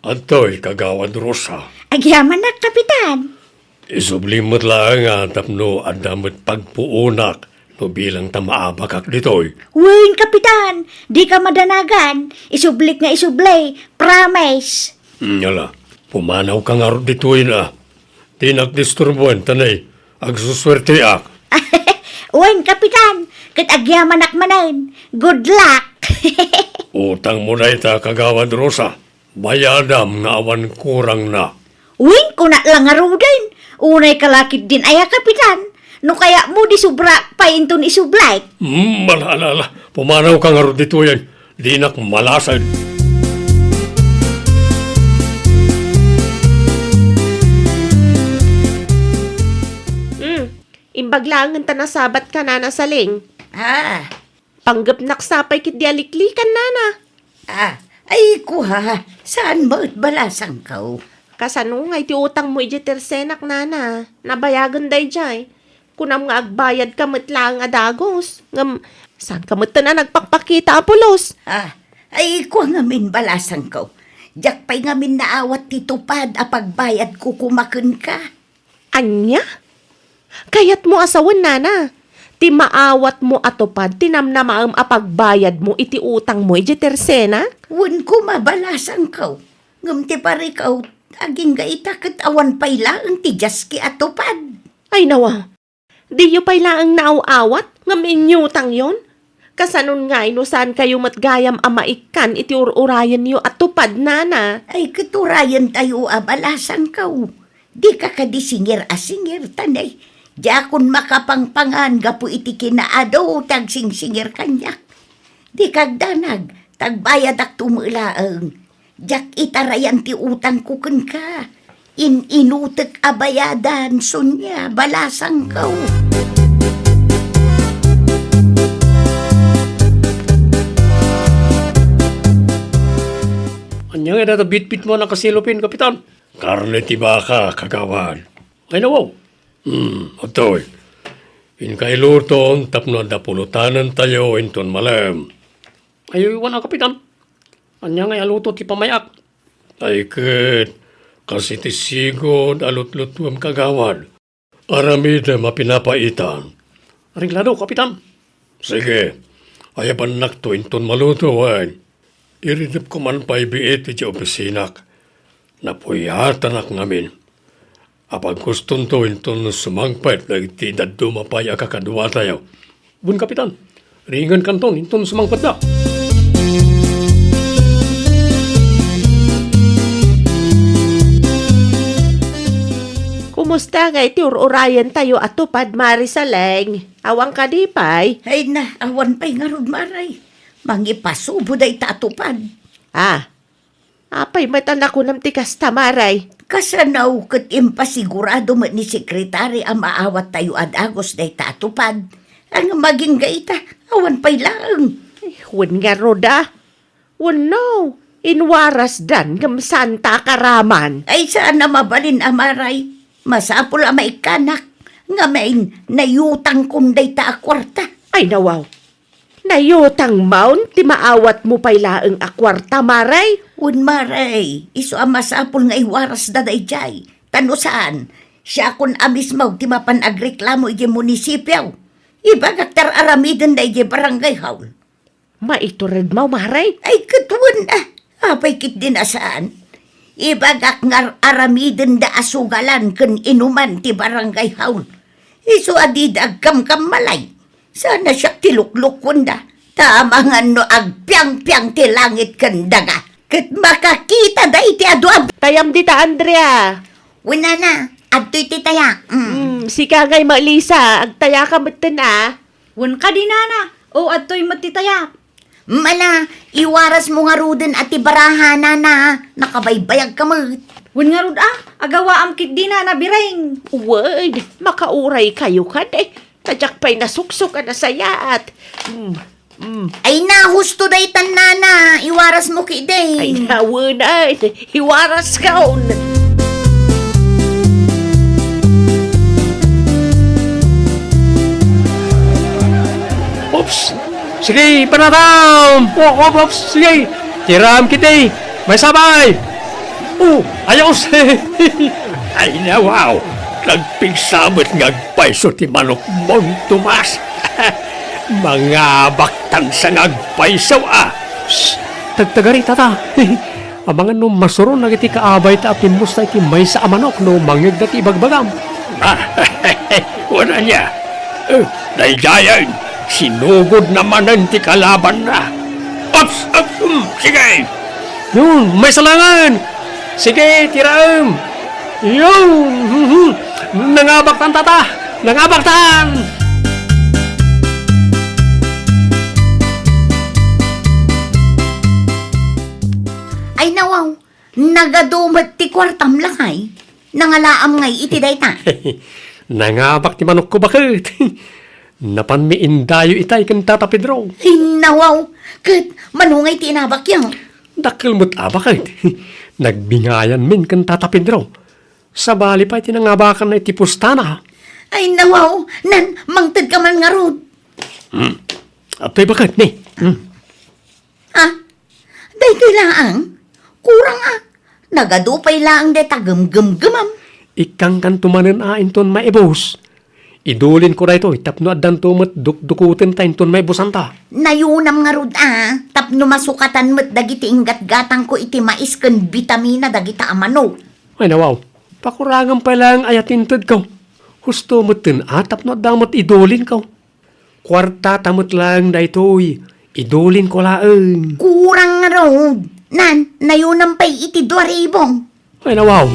Adtoy, Kagawad Rosa. Agyamanak, Kapitan. Isublim met laeng a tapno adda met pagpuonak no bilang ta maabakak ditoy. Wen, Kapitan, dika madanagan. Isublik nga isubli. Promise. Hmm, ala, pumanawka ngarud ditoy na. Dinak disturboen, tanay, agsusuerteak. Wen, Kapitan, ket agyamanak manen. Good luck. Utangmo dayta, Kagawad Rosa. Bayadam nga awan kurangna. Wen, kunak la ngaruden. Unay ka la ketdin aya, Kapitan. No kayatmo, di subrak pay inton isublik. Hmm, ala, ala, ala. Pumanawka ngarud ditoyen. Dinak malased. Hmm, imbag laengen ta nasabatka, Nana Saling. Ah. Panggepnak sa pay ketdi a liklikan, Nana. Ah, ay, kua, saan met balasangko? Kasano ngay ti utangmo idiay tersenak, Nana? Nabayagen daydiay. Kunam nga agbayadka met laeng a dagus. Ngem, saanka metten a nagpakpakita a pulos? Ah, ay, kua ngamin balasangko. Diak pay ngamin naawat ti tupad a pagbayadko koma kenka. Ania? Kayatmo a sawen, Nana, ti maawatmo a tupad ti namnamaem a pagbayadmo iti utangmo idiay tersenak? Wen koma balasangko. Ngem ti parikaw, agingga ita ket awan pay laeng ti diaski a tupad. Ay, nawa, diyo pay laeng naaw-awat ngem inyutangyon? Kasanon ngay no saankayo met gayam a maikkan iti ur-urayenyo a tupad, Nana? Ay, ket urayentayo a balasangko. Dika kadi singir a singir, tanay. Diakon makapangpangan gapu iti kinaadu ti agsingsingir kaniak. Dika agdanag, ta agbayadakto met laeng. Diak itarayan ti utangko kenka. In-inutek a bayadan, Sonia, balasangko. Ania ngay dayta bitbitmo a nakaselopin, Kapitan? Karne ti baka, Kagawad. Ay, nawaw. Hmm, adtoy. Inka iluton tapno adda pulotanentayo inton malem. Ay, wen a, Kapitan. Ania ngay a luto ti pamay-ak? Ay ket, kas iti sigud a lutlutuem, Kagawad. Aramidem a pinapaitan. Areglado, Kapitan. Sige, ayabannakto inton maluto, wen. Iridepko man pay biit idiay opisinak. Napuyatanak ngamin. Apagkustonto inton sumangpet dagiti dadduma pay a kakaduatayo. Wen, Kapitan, ringenkanton inton sumangpetda. Kumusta ngay ti ur-urayentayo a tupad, Mari Saleng? Awan kadi pay? Ay na, awan pay ngarud, Maray. Mangipasubo dayta a tupad. Ah, apay met a nakunam ti kasta, Maray? Kasano ket impasigurado met ni Sekretari a maawattayo a dagus dayta a tupad? Ngem agingga ita, awan pay laeng. Ay, wen ngarud a. Wenno, inwarasdan ngem saanta a karaman? Ay, saan a mabalin a, Maray. Masapul a maikkanak. Ngamin, nayutangkon dayta a kuarta. Ay, nawaw. Nayutangmon ti maawatmo pay laeng a kuarta, Maray? Wen, Maray, isu a masapul nga iwarasda daydiay. Ta no saan, siakon a mismo ti mapan agreklamo idiay munisipio. Ibagak ta ar-aramidenda idiay barangay hall. Maituredmo, Maray? Ay, ket wen a. Apay ketdin a saan? Ibagak nga ar-aramidenda a sugalan ken inuman ti barangay hall. Isu a dida agkamkammalay. Sana siak ti luklukkonda. Ta amangan no agpiangpiang ti langit ken daga. Ket makakitada iti adu a Tayam dita, Andrea. Wenno, adtoy ti tayak. Mm. Mm, sika ngay, Melissa, agtayaka metten a. Wen kadi, nana. O, adtoy met ti tayak. Mala, iwarasmo ngaruden a ti baraha, nana. Nakabaybayagka met. Wen ngarud a, agawaam ketdi, nana Biring. Wen, makauraykayo kadi. Ta diak pay nasuksok a nasayaat. Mm, mm. Ay na, husto daytan, nana. Iwarasmo ketdi. Ay na, wen, ay. Iwaraskon. Oops! Sige, panatam! Oops, oops, sige! Tiram kiti! May sabay! Oh, ayos! Ay, nawaw! Nagpigsa met nga agpayso ti manokmon, Tomas! Mangabaktan sa nga agpayso, a! Shh! Tagtagari, tata! Amangan no masuron dagiti kaabayta a pimmusta iti maysa a manok no mangngegda ti ibagbagam. Wen ania? Eh, daydiayen, sinugod na manen ti kalabanna. Ups, ups, um, sige! Yun, maysa laengen! Sige, tiraem! Yun! Mhm. Nangabaktan, tata! Nangabaktan! Ay, nawaw! Nagadu met ti kuartam, lakay. Nangalaam ngay iti dayta. Nangabak ti manokko, baket. Napanmi indayo itay ken Tata Pedro. Innawaw, ket mano ngay ti inabakyo? Dakkel met a, baket. Nagbingayanmin ken Tata Pedro. Sabali pay ti nangabakanna iti pustana. Ay, nawaw, nan, mangtedka man ngarud. Hmm. Apay, baket, ni? Hmm. Ah, daytoy laeng? Kurang a. Nagadu pay laeng dayta gumgumgumam. Ikkangkanto manen a inton maibus. Idulinko daytoy tapno addanto met dukdukutenta inton maibusanta. Nayunam ngarud a, tapno masukatan met dagiti inggatgatangko iti mais ken bitamina dagita a manok. Ay, nawaw. Pakurangem pay laeng aya ti intedko. Husto metten a tapno adda met idulinko. Kuartata met laeng daytoy, idulinko laeng. Kurang ngarud. Nan, nayunam pay iti dua ribu. Ay, nawaw.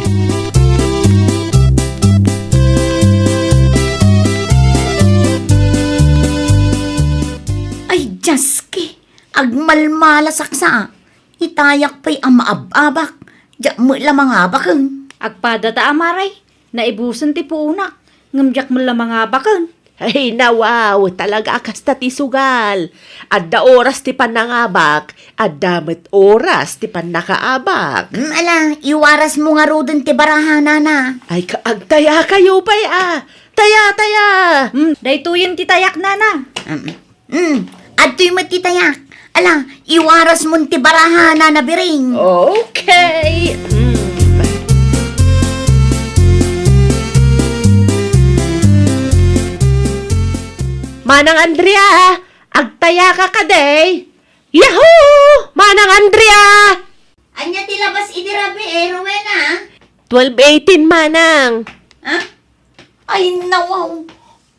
Ay, Dios ki, agmalmalasak sa. Itayak pay a maab-abak. Diak met la mangabaken. Agpadata a, mare. Naibusen ti puonak, ngem diak met la mangabaken. Ay, nawaw, talaga a kasta ti sugal. Adda oras ti pannangabak, adda met oras ti pannakaabak. Mm, ala, iwarasmo ngaruden ti baraha, nana. Ay, ka-, agtayakayo pay a. Taya, taya. Mm, daytoyen ti tayak, nana. Mm. Mm, adtoy met ti tayak. Ala, iwarasmon ti baraha, nana Biring. Okay. Mm. Manang Andrea, agtayaka kadi? Yahoo! Manang Andrea! Ania ti labas idi rabii, Rowena? Twelve eighteen, manang. Ha? Ay, nawaw.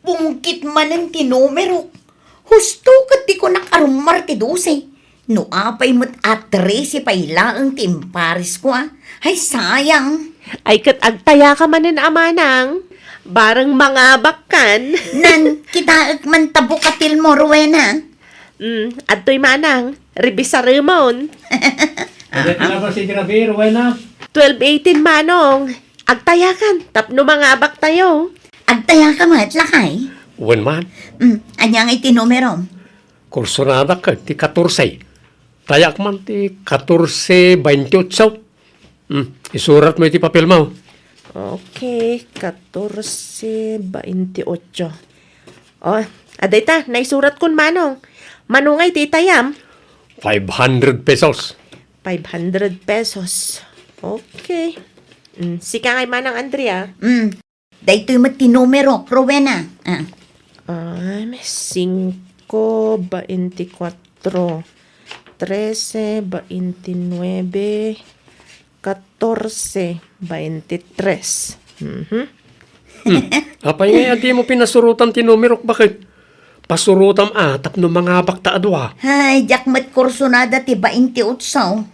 Pungkit manen ti numerok. Husto ket ti kunak a rummar ti dose. No apay met a trese pay laeng ti imparesko a. Ay, sayang. Ay, ket agtayaka manen a, manang. Bareng mangabakkan. Nan, kitaek man ta bukatilmo, Rowena. Mm, adtoy, manang. Rebisaremon. Ania ti labas idi rabii, Rowena? Twelve eighteen, manong. Agtayakan, tapno mangabaktayo. Agtayaka met, lakay? Wen man. Mm, ania ngay ti numerom? Kursonadak ti katorse. Tayak man ti katorse baintiotso. Hmm, isuratmo iti papelmo. Okay, katorse baintiotso. Oh, adda ita, naisuratkon, manong. Mano ngay ti itayam? Five hundred pesos. Five hundred pesos. Okay. Mm, sika ngay, Manang Andrea. Mm. Daytoy met ti numerok, Rowena. Ah. Um, singko, baintikwatro, trese, baintinuebe, katorse, baintitres. Mhm. Hmm. Apay ngay a dimo pinasurotan ti numerok, baket? Pasurotam a tapno mangabak ta a dua. Ay, diak met kursunada ti baintiotso.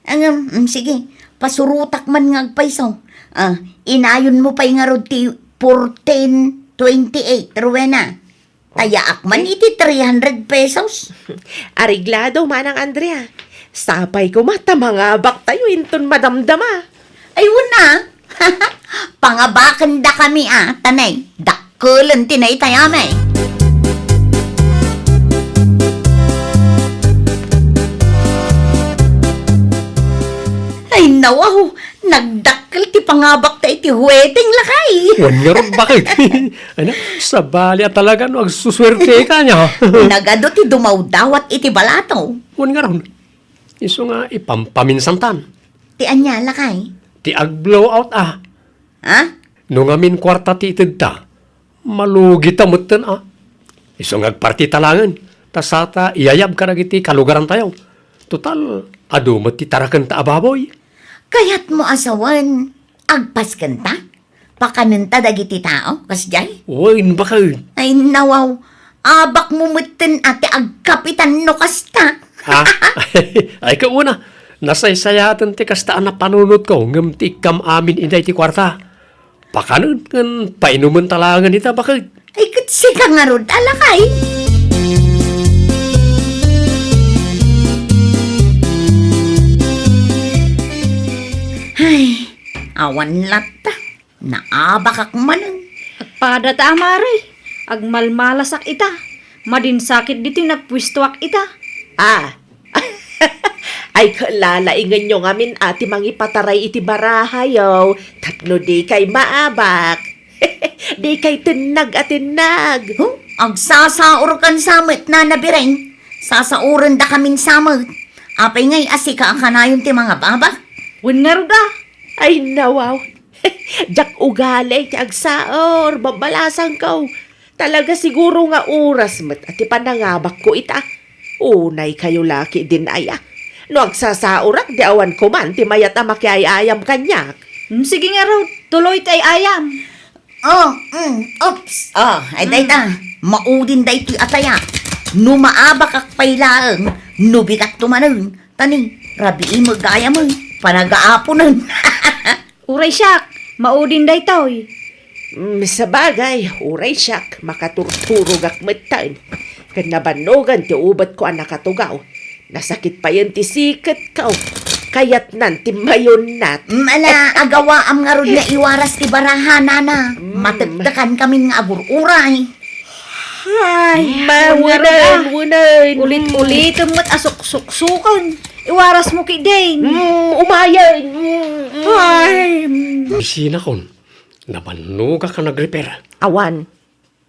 Ngem, mm, sige, pasurotak man nga agpayso. Ah, inayonmo pay ngarud ti fourteen twenty-eight, Rowena. Tayaak man iti three hundred pesos. Areglado, Manang Andrea. Sapay koma ta mangabaktayo inton madamdama. Ay, wen a. Pangabakendakami a, ta nay, dakkel ti naitayami. Ay, nawaw, nagdakkel ti pangabakta iti wedding, lakay. Wen ngarud, baket? Ano, sabali a talaga no agsusuerteka nia. Nagadu ti dumawdawat iti balato. Wen ngarud, isu nga ipampaminsantan. Ti ania, lakay? Ti ag-blowout a. Ha? No ngamin kuarta ti itedta, malugita metten a. Isu nga agpartita laengen, ta sata iyayab kadagiti kalugarantayo. Total, adu met ti tarakenta a baboy. Kayatmo a sawen, agpaskenta? Pakanenta dagiti tao, kasdiay? Wen, baket. Ay, nawaw. Abakmo metten a ti agkapitan no kasta. Ha? Ay, kauna, nasaysayaten ti kasta a napanunotko, ngem ti ikkam amin idiay ti kuarta. Pakanen ken painumenta laengen ita, baket. Ay, ket sika ngarud a, lakay. Ay, awan latta. Naabakak manen. Agpada ta, mare. Agmalmalasak ita. Madinsakit ditoy nappuestoak ita. Ah. Ay, kalalaingenyo ngamin a ti mangipataray iti barahayo tapno dikay maabak. Dikay tennag a tennag. Huh? Agsasaurkan sa met, Nana Biren. Sasaurendakamin sa met. Apay ngay a sika a kanayon ti mangababak? Wen ngarud a. Ay, nawaw. Diak ugali ti agsaur, babbalasangko. Talaga siguro nga oras met a ti panangabakko ita. Unay kayo la ketdin aya. No agsasaorak, di awan koman ti mayat a makiay-ayam kaniak. Mm, sige ngarud, tuloy ti ay-ayam. Oh, mm, oops. Oh, ay, dayta. Maudin daytoy a tayak. No maabakak pay laeng, no bigatto manen. Tani, rabii met gayam, eh. Panagaaponen. Uray siak, maudin daytoy. Mm, sabagay, uray siak, makaturturogak metten. Ken nabannogan ti ubetko a nakatugaw. Nasakit payen ti siketko. Kayatnan ti mayunnat. Mm, ala, agawaam ngarud nga iwaras ti baraha, Nana. Mm. Matektekankamin nga agur-uray. Ay, mawenen, ah. Wenen. Ulit-ulitem met a suksuksuken. Iwarasmo ketdin. Mm, umayen. Mm, mm. Ay, mm. Bisinakon, nabannogak a nagrepair. Awan.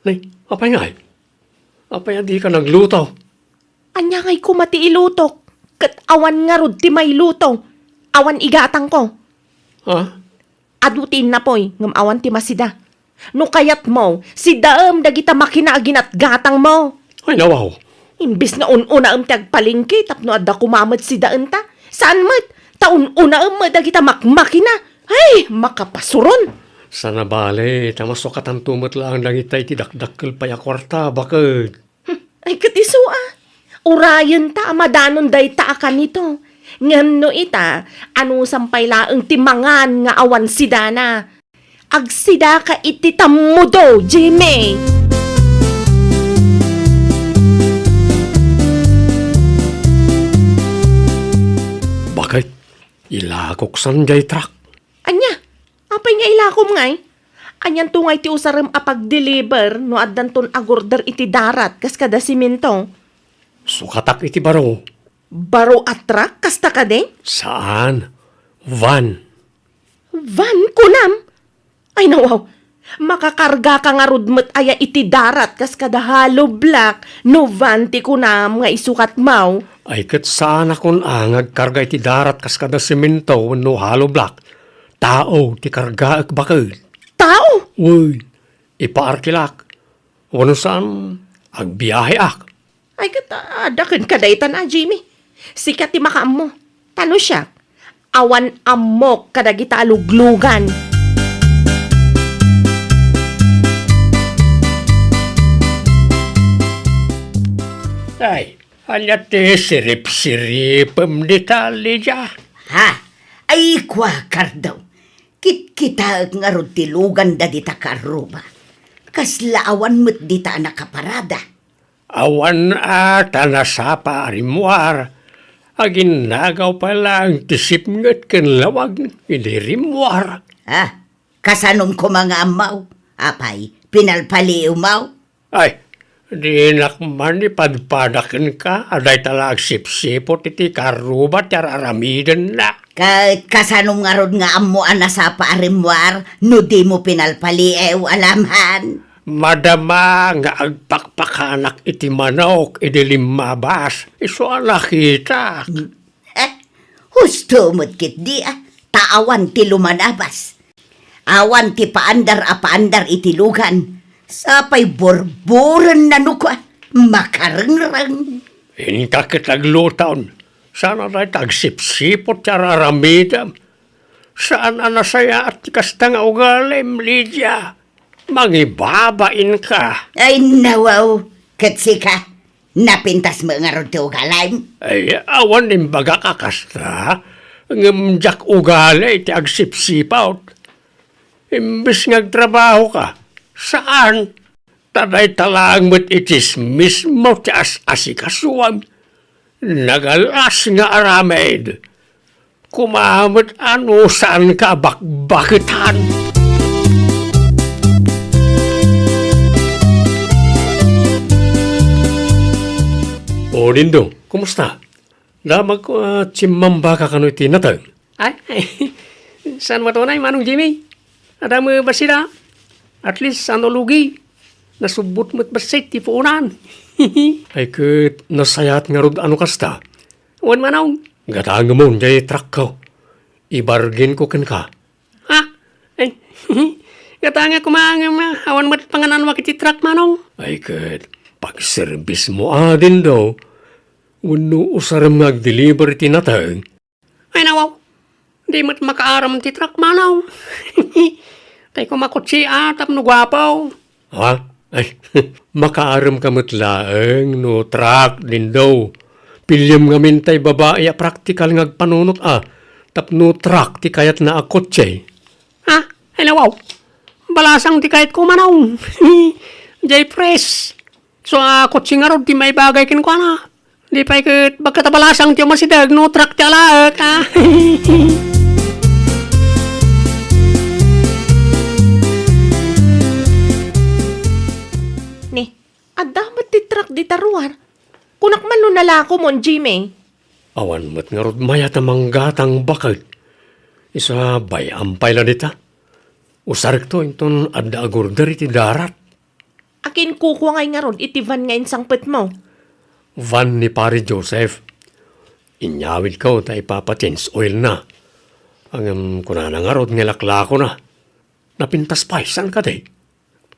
Nay, apay ngay? Apay a dika nagluto? Ania ngay koma ti ilutok? Ket awan ngarud ti mailuto. Awan igatangko. Ha? Adu ti innapoy, ngem awan ti masida. No kayatmo, sidaem dagita makina a ginatgatangmo. Ay, nawaw. Imbes nga un-unaem ti agpalengke tapno adda koma met sidaenta. Saan met, ta un-unaem met dagita makmakina. Ay, makapasuron. Sana bale, ta masukatanto met laeng dagita iti dakdakkel pay a kuarta, baket. Hmm, ay, ket isu a. Urayenta a madanon dayta a kanito. Ngem no ita, anusam pay laeng ti mangan nga awan sidana. Agsidaka iti tammudo, Jimmy! Baket, ilakok san jay truck. Ania? Apay nga ilakom ngay? Anianto ngay ti usarem a pag-deliver no addanton agurder iti darat kas kada semento? Sukatak iti baro. Baro a truck kasta kadi? Saan. Van. Van, kunam? Ay, nawaw. Makakargaka ngarud met aya iti darat kas kada hollow block no van ti kunam nga isukatmo? Ay, ket saanakon a nga agkarga iti darat kas kada semento wenno hollow block. Tao ti kargaek, baket. Tao? Wen, ipaarkilak. Wenno saan, agbiaheak. Ay, ket, ah, adda kenka daytan a, Jimmy. Sika ti makaammo. Ta no siak, Awan ammok kadagita a luglugan. Ay, ania ti sirip-siripem dita, Lydia? Ha? Ay, kua, Cardo. Kitkitaek ngarud ti luganda dita karruba. Kasla awan met dita a nakaparada. Awan a ta nasapa a rimmuar. Aginnagaw pay laeng ti sipnget ken lawag idi rimmuar. Ah, kasanom koma nga ammaw? Apay, pinalpaliiwmaw? Ay, dinak man ipadpada kenka a dayta la agsipsiput iti karruba ti ar-aramidenna. Ket kasanom ngarud nga ammo a nasapa a rimmuar no dimo pinalpaliiw, Alaman? Madama nga agpakpakanak iti manok idi limmabas, isu a nakitak. Eh, husto met ketdi, ah, ta awan ti lumanabas. Awan ti paandar a paandar iti lugan. Sapay burburenna no kua, makarengreng. Inka ket agluton. Saan a dayta agsipsiput ti ar-aramidem. Saan a nasayaat ti kasta nga ugalim, Lydia. Mangibabainka. Ay, nawaw. Ket sika, napintas met ngarud ti ugalim? Ay, awan imbagak a kasta, ngem diak ugali ti agsipsiput. Imbes nga agtrabahoka, saan? Ta dayta laeng met itsismismo ti as-asikasuam. Nagalas nga aramid. Koma met a no saanka a bakbaketan. O, Dindo, kumusta? Damagko a tsimmambaka kano iti nateng. Ay, saan met unay, Manong Jimmy? Adda met bassit a. At least, saan a lugi. Nasubbot met bassit ti puonan. Ay ket, nasayaat ngarud a no kasta. Wen, Manong. Gatangemon jay truckko. Ibargainko kenka. Ha? Ay, gatangek koma ngem, ah, awan met pangan-anuak iti truck, Manong. Ay ket, pagserbismo a, Dindo. Wenno usarem nga agdeliver iti nateng? Ay, nawaw. Di met makaaram ti truck, Manong. Tay koma kotse a tapno guapo. Ha? Ay, makaarem ka met laeng no truck, Dindo. Piliem ngamin tay babai a praktikal nga agpanunot a tapno truck ti kayatna a kotse. Ha? Ay, nawaw. Balasang ti kayatko, Manong. Jay press. So, ah, kotse ngarud ti maibagay kenkuana. Di pay ket bagka ta balasang ti umasideg no truck ti alaek, ah. Ni, adda met ti truck dita ruar. Kunak man no nalakomon, Jimmy. Awan met ngarud mayat a manggatang baket. Isu a bay-am pay la dita. Usarekto inton adda agurder iti darat. Akinkukua ngay ngarud iti van nga insangpetmo? Van ni Pare Joseph. Inyawidko ta ipapa-change oilna. Ngem kunana ngarud nga laklakona. Napintas pay, saan kadi?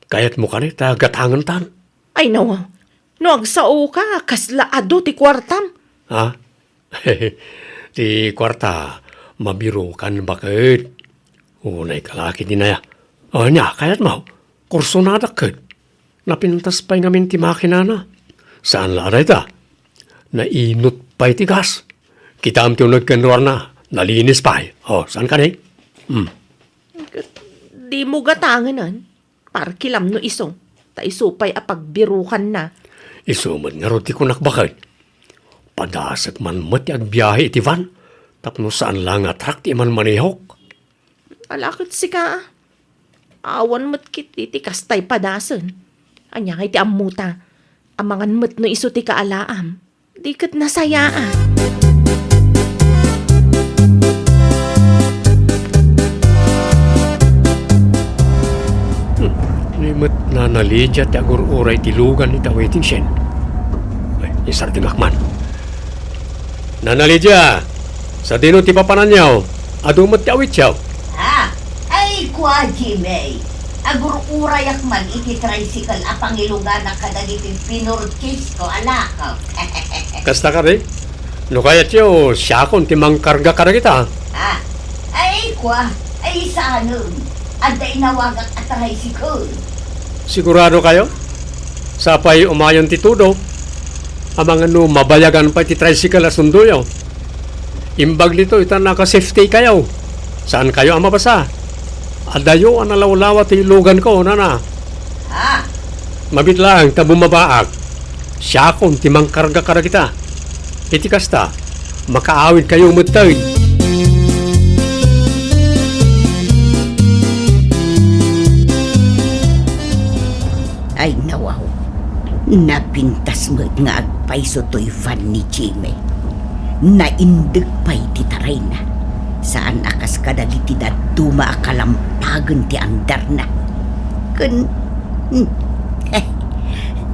Kayatmo kadi ta gatangentan? Ay, nawa. No agsaoka, kasla adu ti kuartam? Ha? Ti kuarta, mabirukan baket. Unay kalaki dinaya. O, ania, kayatmo? Kursonadak ket. Napintas pay ngamin ti makinana. Saan la a dayta? Nainot pay ti gas. Kitam ti uneg ken ruarna. Nalinis pay. O, saan kadi? Hmm. Dimo gatangenan? Parkilam no isu, ta isu pay a pagbirukanna. Isu met ngarud ti kunak baket. Padasek man met ti agbiahe iti van, tapno saan la nga truck ti imanmanehok. Ala ket sika, a. Awan met ket iti kastay padasen. Ania ngay ti ammota? Amangan met no isu ti kaalaam. Di ket nasayaat. Hmm, ni met Nana Lydia ti agur-uray ti lugan ita waiting shed. Ay, isardengak man. Nana Lydia, sadino ti papananyo? Adu met ti awityo? Ah, ay, kua, Jimmy. Agur-urayak man iti tricycle a pangiluganak kadagiti pinurchase ko a lakok. Kasta kadi? No kayatyo, siakon ti mangkarga kadagita. Ha? Wa, ay saanen. Adda inawagak a tricycle. Sigurado kayo? Sapay umayon ti tudo. Amangan no mabayagan pay ti tricycle a sundoyo. Imbag ditoy ta naka-safety kayo. Saan kayo a mabasa? Adayo a nalawlawa ti lugan ko, nana. Ha? Mabit laeng ta bumabaak. Siakon ti mangkarga kadagita. Iti kasta, makaawid kayo metten. Ay, nawaw. Napintas met nga agpayso toy van ni Jimmy. Naindek pay ti tarayna. Saan a kas kadagiti dadduma a kalampagen ti andarna. Ken, hmm,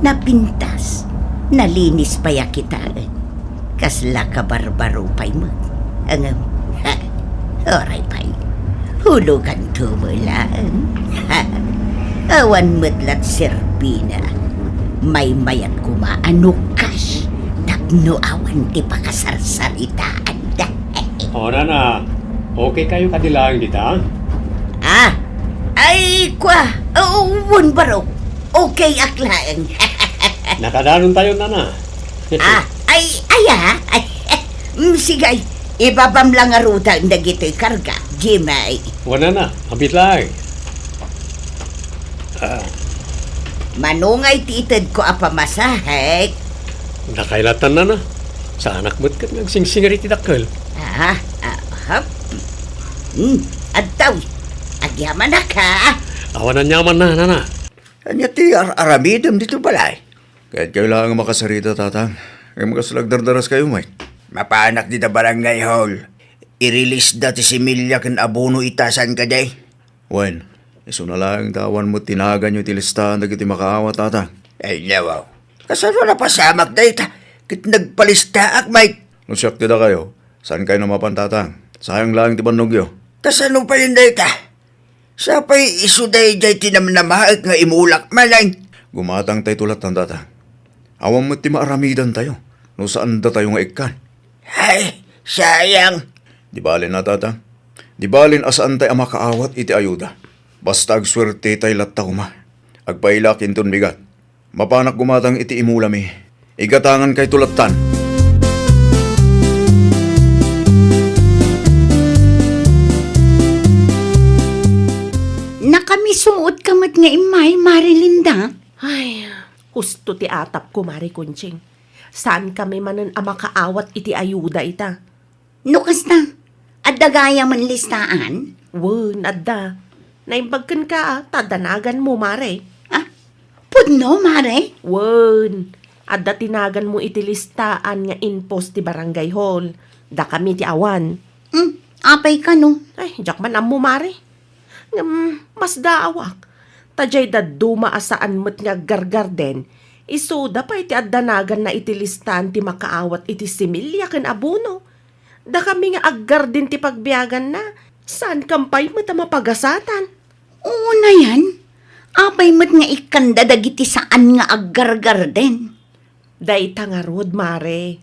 napintas. Nalinis pay a kitaen. Kasla kabarbaro pay met. Ngem, ha, oray pay. Huluganto met laeng. Ha, awan met lat serbina. Maymayat koma a no cash tapno awan ti pakasarsaritaanda. O, nana, okay kayo kadi laeng dita? Ah, ay, kwa, wen barok. Okay ak laeng. Nakadanon tayo, nana. Ah, ay, aya, ay, mm, sige, ay, ibabam lang a ruta dagitoy karga, Jimmy. Wana na, abit laeng. Ah. Manungay ti itedko a pamasahe. Nakailatan na na. Saanak met ket nga agsingsingar iti dakkel. Ah, ah, hap. Hmm, adtaw. Agyamanak, ha? Awan aniaman na, nana. Ania ti ar-aramidem ditoy balay? Kayatkayo laeng a makasarita, Tatang. Ngem kasla agdardaras kayo met. Mapanak dita barangay hall. Irilista ti similya ken abono ita, saan kadi? Wen, isuna laeng ta awan met ti naganyo iti listaan dagiti makaawat, Tatang. Ay, nawaw. Kasano napasamak dayta? Ket nagpalistaak met. No siak ti dakayo, saan kayo a mapan, Tatang? Sayang laeng ti bannogyo. Kasano pay dayta? Sapay isu daydiay ti namnamaek nga imulak manen. Gumatang tay tulatan, Tatang. Awan met ti maaramidantayo no saan datayo nga ikkan. Ay, sayang. Di bale na, Tatang. Di balen a saan tay a makaawat iti ayuda. Basta agsuerte tay latta koma. Agpailak inton bigat. Mapanak gumatang iti imulami. Igatangan kayto lattan. Nakamisuot ka met nga immay, Mare Linda. Ay, husto ti atapko, Mare Conching. Saan kami manen a makaawat iti ayuda ita. No kasta, adda gayam a listaan? Wen, adda. Naimbag kenka, a, ta adda naganmo, Mare. Ah, pudno, Mare? Wen, adda ti naganmo iti listaan nga inpost ti barangay hall. Dakami ti awan. Hmm, apay kano? Ay, diak man ammo, Mare. Ngem, masdaawak. Ta diay dadduma a saan met nga aggargarden, isuda pay ti adda naganna iti listaan ti makaawat iti similya ken abono. Dakami nga aggarden ti pagbiaganna, saankam pay met a mapagasatan. Unayen, apay met nga ikkanda dagiti saan nga aggargarden? Dayta ngarud, Mare.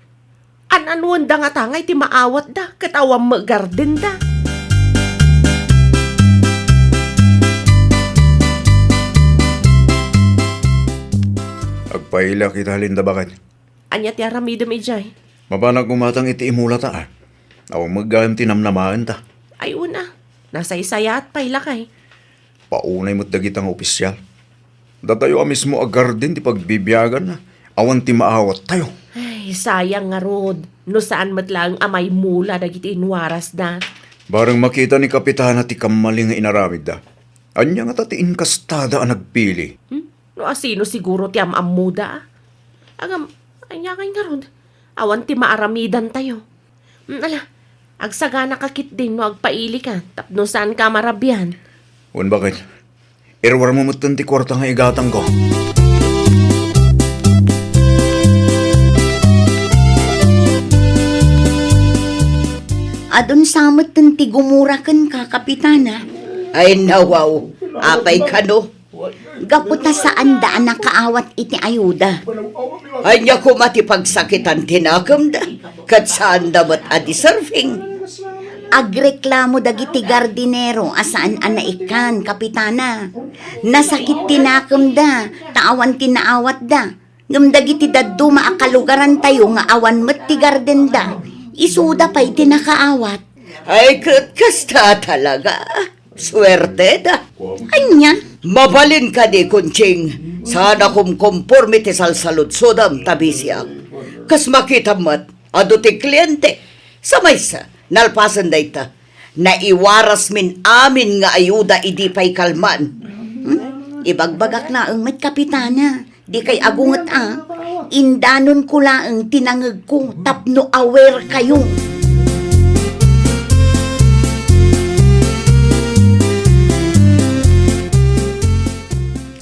An-anuenda ngata nga iti maawatda ket awan met gardenda. Agpailak ita, Linda, baket. Ania ti aramidem idiay? Mapanak gumatang iti imulata, a. Awan met gayam ti namnamaenta. Ay, una. Nasaysayaat pay lakay. Paunay met dagita nga opisyal. Datayo a mismo a garden ti pagbibiaganna. Awan ti maawattayo. Ay, sayang ngarud. No saan met laeng a maimula dagiti inwarasda. Bareng makita ni Kapitana ti kammali nga inaramidda. Ania ngata ti inkastada a nagpili? Hmm? No asino siguro ti am-ammoda, a? Agam, ania ngay ngarud? Awan ti maaramidantayo. Hmm, ala, agsaganaka ketdin no agpailika tapno saanka a marabian. Wen, baket. Iruarmo metten ti kuarta nga igatangko. Adun sa metten ti gumura kenka, Kapitana. Ay, nawaw. Apay kano? Gapu ta saanda a nakaawat iti ayuda. Ania koma ti pagsakitan ti nakemda, ket saanda met a deserving. Agreklamo dagiti gardinero a saan a naikkan, Kapitana. Nasakit ti nakemda, ta awan ti naawatda. Ngem dagiti dadduma a kalugarantayo nga awan met ti gardenda, isuda pay ti nakaawat. Ay, ket kasta talaga. Suerteda. Ania? Mabalin kadi, Kunching, saan a kumkomporme ti salsaludsodem ta bisiak. Kas makitam met, adu ti kliente. Sa maysa, nalpasen dayta, naiwarasmin amin nga ayuda idi pay kalman. Hmm? Ibagbagak laeng met, Kapitana. Dikay agunget a, indanonko laeng ti nangegko tapno aware kayo.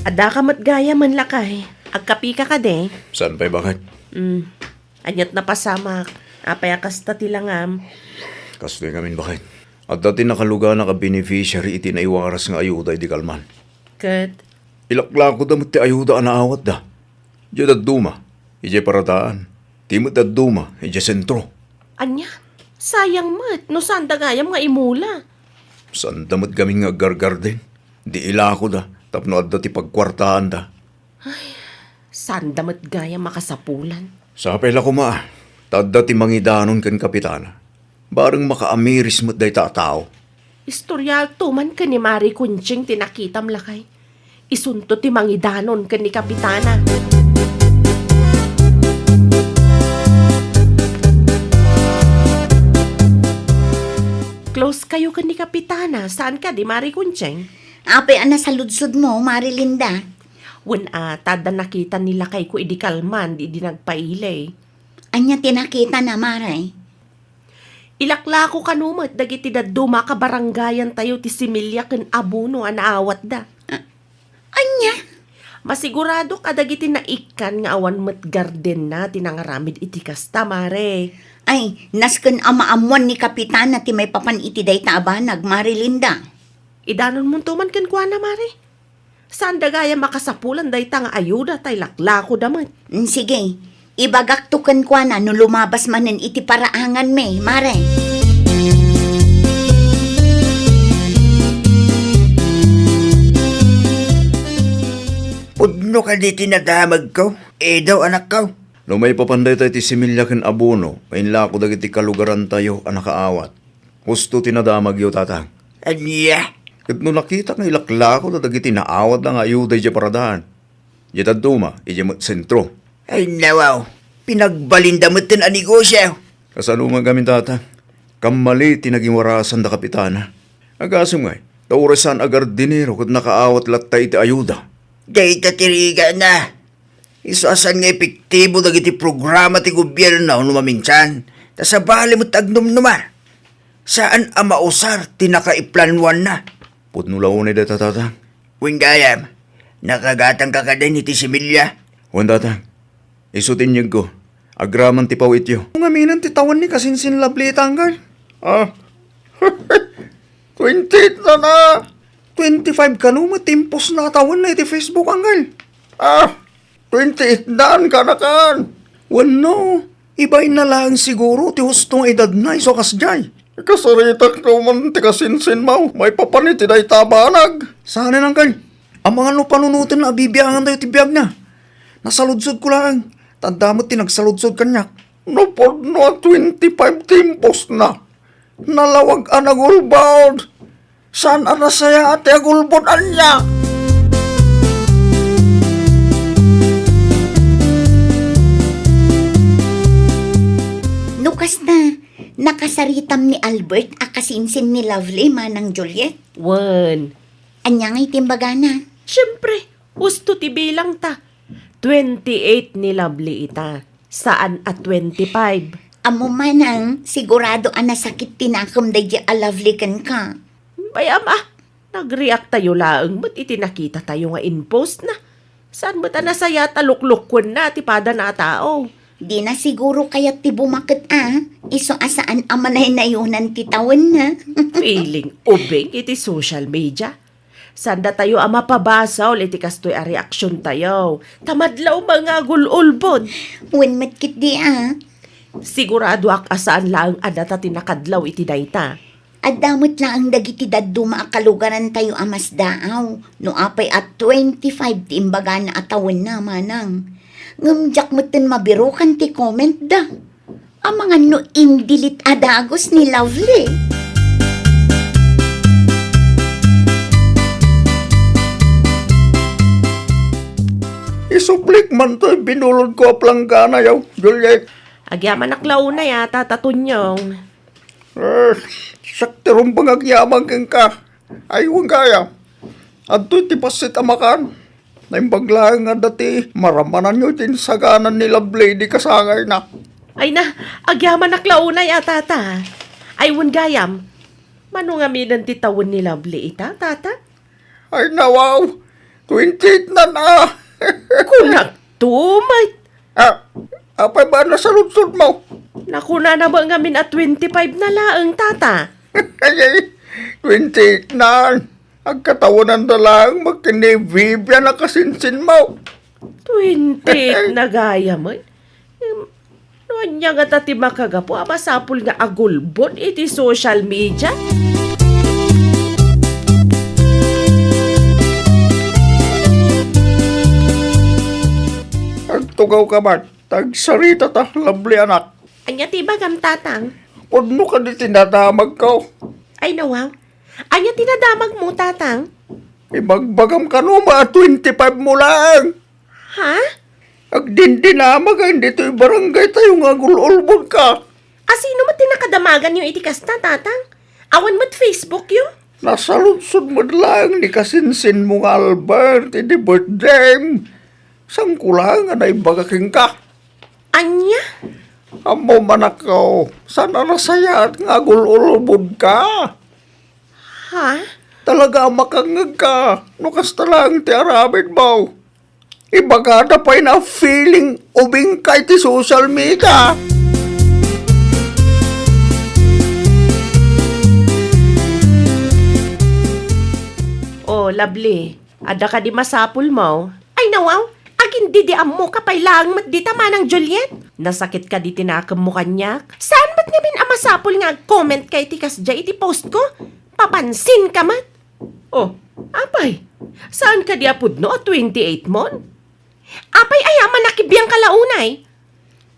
Addaka met gayam, lakay. Agkapika kadi? Saan pay baket? Mm. Aniat napasamak. Apay a kasta ti langam? Kastoy ngamin baket. Adda ti nakaluganak a beneficiary iti naiwaras nga ayuda idi kalman. Ket? Ilaklakoda met ti ayuda a naawatda. Idiay dadduma, idiay paradaan, ti met dadduma, idiay sentro. Ania? Sayang met no saanda gayam nga imula. Saanda met gamin nga aggargarden. Di ilakoda tapno adda ti pagkuartaanda. Ay, saanda met gayam a kasapulan. Sapay la koma, ta adda ti mangidanon ken Kapitana. Bareng makaamiris met dayta a tao. Istoriato man ken ni Mari Kunching ti nakitam, lakay. Isunto ti mangidanon ken ni Kapitana. Close kayo ken ni Kapitana, saan kadi, Mari Kunching? Apay a nasaludsodmo, Mari Linda? Wen a, ta adda nakita ni lakayko idi kalman, idi nagpaili. Ania ti nakitana, Mari? Ilaklako kano met dagiti dadduma a kabarangayantayo ti similya ken abono a naawatda. Ah, ania? Masiguradok a dagiti naikkan nga awan met gardenna ti nangaramid iti kasta, Mare. Ay, nasken a maammoan ni Kapitana ti maipapan iti dayta a banag, Mare Linda. Idanonmonto man kenkuana, Mare. Saanda gayam a kasapulan dayta nga ayuda ta ilaklakoda met. Mm, sige. Ibagakto kenkuana no lumabas manen iti paraanganmi, Mare. Pudno kadi ti nadamagko, Edo, anakko? No maipapan dayta iti similya ken abono nga inlako dagiti kalugarantayo a nakaawat, husto ti nadamagyo, Tatang. Ania? Ket no nakitak nga ilaklako dagiti naawatda nga ayuda idiay paradaan, idiay dadduma, idiay met sentro. Ay, nawaw. Pinagbalinda metten a negosio. Kasano nga gamin, Tatang? Kammali ti nagiwarasanda, Kapitana. Agasem ngay, ta uray saan a gardinero ket nakaawat latta iti ayuda. Dayta ti rigana. Isu a saan nga epektibo dagiti programa ti gobierno no maminsan, ta sabali met ti agnumnumar. Saan a mausar ti nakaiplanuanna. Pudno la unay dayta, Tatang. Wen gayam, nakagatangka kadin iti similya? Wen, Tatang. Isu ti inyegko. Agraman ti pawityo. Ngamin ti tawen ni kasinsin Lovely ita, anggal? Ah. Twenty-eight na na. Twenty-five kano met ti imposna a tawenna iti Facebook, anggal? Ah. Twenty-eight dan, kanakan. Wenno, ibayna laeng siguro ti husto nga edadna isu a kasdiay. Ikasaritak man ti kasinsinmo maipapan iti dayta a banag. Saanen, anggal. Amangan no panunotenna a bibiangantayo ti biagna. Nasaludsodko laeng, ta adda met ti nagsaludsod kaniak. No pudno a twenty-five ti imposna, nalawag a nagulbod. Saan a nasayaat ti agulbod, ania? No kasta, nakasaritam ni Albert a kasinsin ni Lovely, Manang Juliet? Wen. Ania ngay ti imbagana? Siempre, husto ti bilangta. Twenty-eight ni Lovely ita, saan a twenty-five. Ammom, manang, sigurado a nasakit ti nakem daydiay a Lovely kenka. Bay, ama, nagreact tayo laeng met iti nakita tayo nga in-post na. Saan met a nasayaat a luklukwenna ti padana a tao? Dina siguro kayat ti bumaket a, isu a saan a manaynayonan ti tawenna. Feeling ubing iti social media. Saan datayo a mapabasol iti kastoy a reaksiontayo, ta madlawmi nga agul-ulbod. Wen met ketdi a. Siguradoak a saan laeng a data ti nakadlaw iti dayta. Adda met laeng dagiti dadduma a kalugarantayo a masdaaw no apay a twenty-five ti imbagana a tawenna, manang. Ngem diak metten mabirukan ti comment da. Amangan no in-delete a dagus ni Lovely. Isublik man toy binulodko a planggana, yaw, Juliet. Agyamanak la unay a, Tata Tunyong. Eh, siak ti rumbeng agyaman kenka. Ay, wen gayam. Adtoy ti bassit a makan. Naimbag laeng nga adda ti maramananyo iti insaganan ni Lovely idi kasangayna. Ay na, agyamanak la unay a, Tata. Ay, wen gayam. Mano ngaminen ti tawen ni Lovely ita, Tata? Ay, nawaw. Twenty-eight nan, a. Kunak to, may. Ah, apay ba nasaludsod mo? Nakunana ba ngamin a twenty-five na laeng, Tata? Ay, ay, twenty-eight nan. Agkatawanan da laeng makin ni Vivian a kasinsin mo. Twenty-eight na gayam, ay. Em, no ania ngata ti makagapu a masapul nga agulbod iti social media? Agtugaw ka man, ta agsarita ta, Lovely anak. Ania ti ibagam, Tatang? Pudno kadi ti nadamagko. Ay, nawaw. Ania ti nadamagmo, Tatang? Ibagbagam kano a twenty-five mo laeng. Ha? Agdindinamag a ditoy barangay tayo nga agul-ulbod ka. A sino met ti nakadamaganyo iti kasta, Tatang? Awan met Facebook yo? Nasaludsod met laeng ni kasinsinmo nga Albert iti birthdayem. Saan ko laeng a naibaga kenka? Ania? Ammom, anakko, saan a nasayaat nga agul-ulbod ka? Ha? Talaga a makangngeg ka no kasta laeng ti aramid mo. Ibagada pay na feeling ubing ka iti social media. Oh, Lovely, adda kadi masapul mo? Ay, nawaw, agindidi ammo ka pay laeng met dita, Manang Juliet. Nasakit kadi ti nakemmo kaniak? Saan met ngamin a masapul nga ag-comment ka iti kasdiay iti post ko? Papansin ka met. Oh, apay, saan kadi a pudno a twenty-eight mon? Apay aya a manakibiang ka la unay?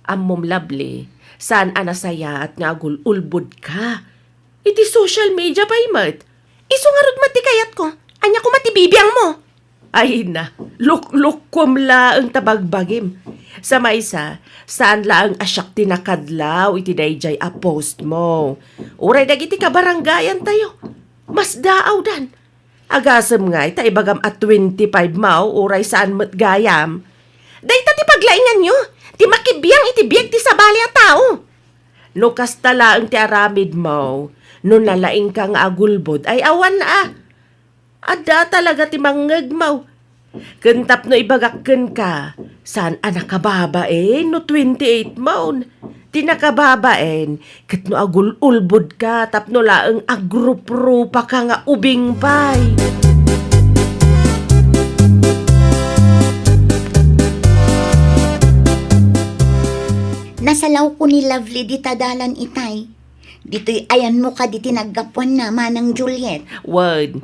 Ammom, Lovely, saan a nasayaat nga agul-ulbod ka. Iti social media pay met. Isu ngarud met ti kayatko. Ania koma ti bibiangmo? Ay na, luklukkom laeng ta bagbagim. Sa maysa, saan laeng a siak ti nakadlaw iti daydiay a post mo. Uray dagiti kabarangayan tayo. Masdaawdan. Agasem ngay ta ibagam a twenty-five mo, uray saan met gayam. Dayta ti paglainganyo, ti makibiang iti biag ti sabali a tao. No kasta laeng ti aramid mo, no nalaingka nga agulbod, ay awan a. Adda talaga ti mangngeg mo. Ken tapno ibagak kenka, saan a nakababain no twenty-eight mon. Ti nakababain, ket no agul-ulbod ka tapno laeng agruprupa ka nga ubing pay. Nasalawko ni Lovely dita dalan itay. Ditoy ayanmo kadi ti naggapuanna, Manang Juliet. Wen,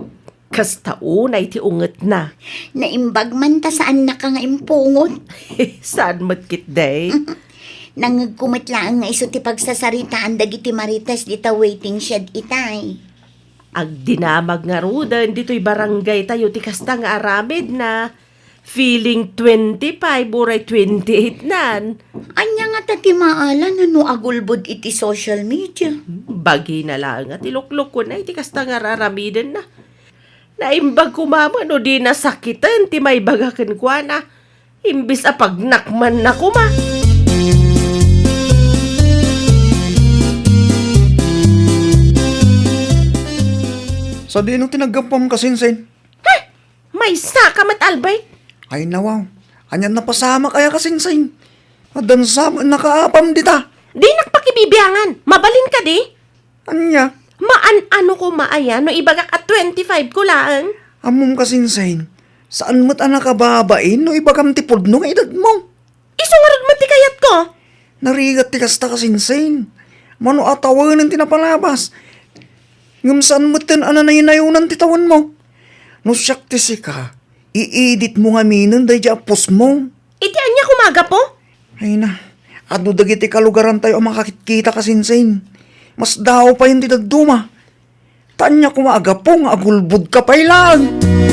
kasta unay ti ungetna. Naimbag man ta saannaka nga impungot. Saan met ketdi? Nangngegko met laeng nga isu ti pagsasaritaan dagiti marites dita waiting shed itay. Agdinamag ngaruden ditoy barangay tayo ti kasta nga aramidna. Feeling twenty-five uray twenty-eight nan. Ania ngata ti maala no agulbod iti social media? Bagina laeng a ti luklukona iti kasta nga raramidenna. Naimbag koma met no di nasakiten ti maibaga kenkuana. Imbes a pagnakmanna koma. Sadino ti naggapuam, kasinsin? Heh! Maysa ka met, Albert? Ay, nawaw. Anian napasamak aya, kasinsin? Addan sa met nakaapam dita. Dinak pakibibiangan. Mabalin kadi? Ania? Maan-ano koma aya no ibagak a twenty-five ko laeng? Ammom, kasinsin, saan met a nakababain no ibagam ti pudno nga edadmo. Isu ngarud met ti kayatko. Narigat ti kasta, kasinsin. Mano a tawenen ti napalabas. Ngem saan metten a nanaynayonan ti tawenmo. No siak ti sika, iiditmo ngaminen daydi a postmo. Iti ania koma a gapu? Ay na, adu dagiti kalugarantayo a makakitkita ka, Sinsin. Mas daaw payen ti dadduma. Ta ania koma a gapu nga agulbodka pay laeng?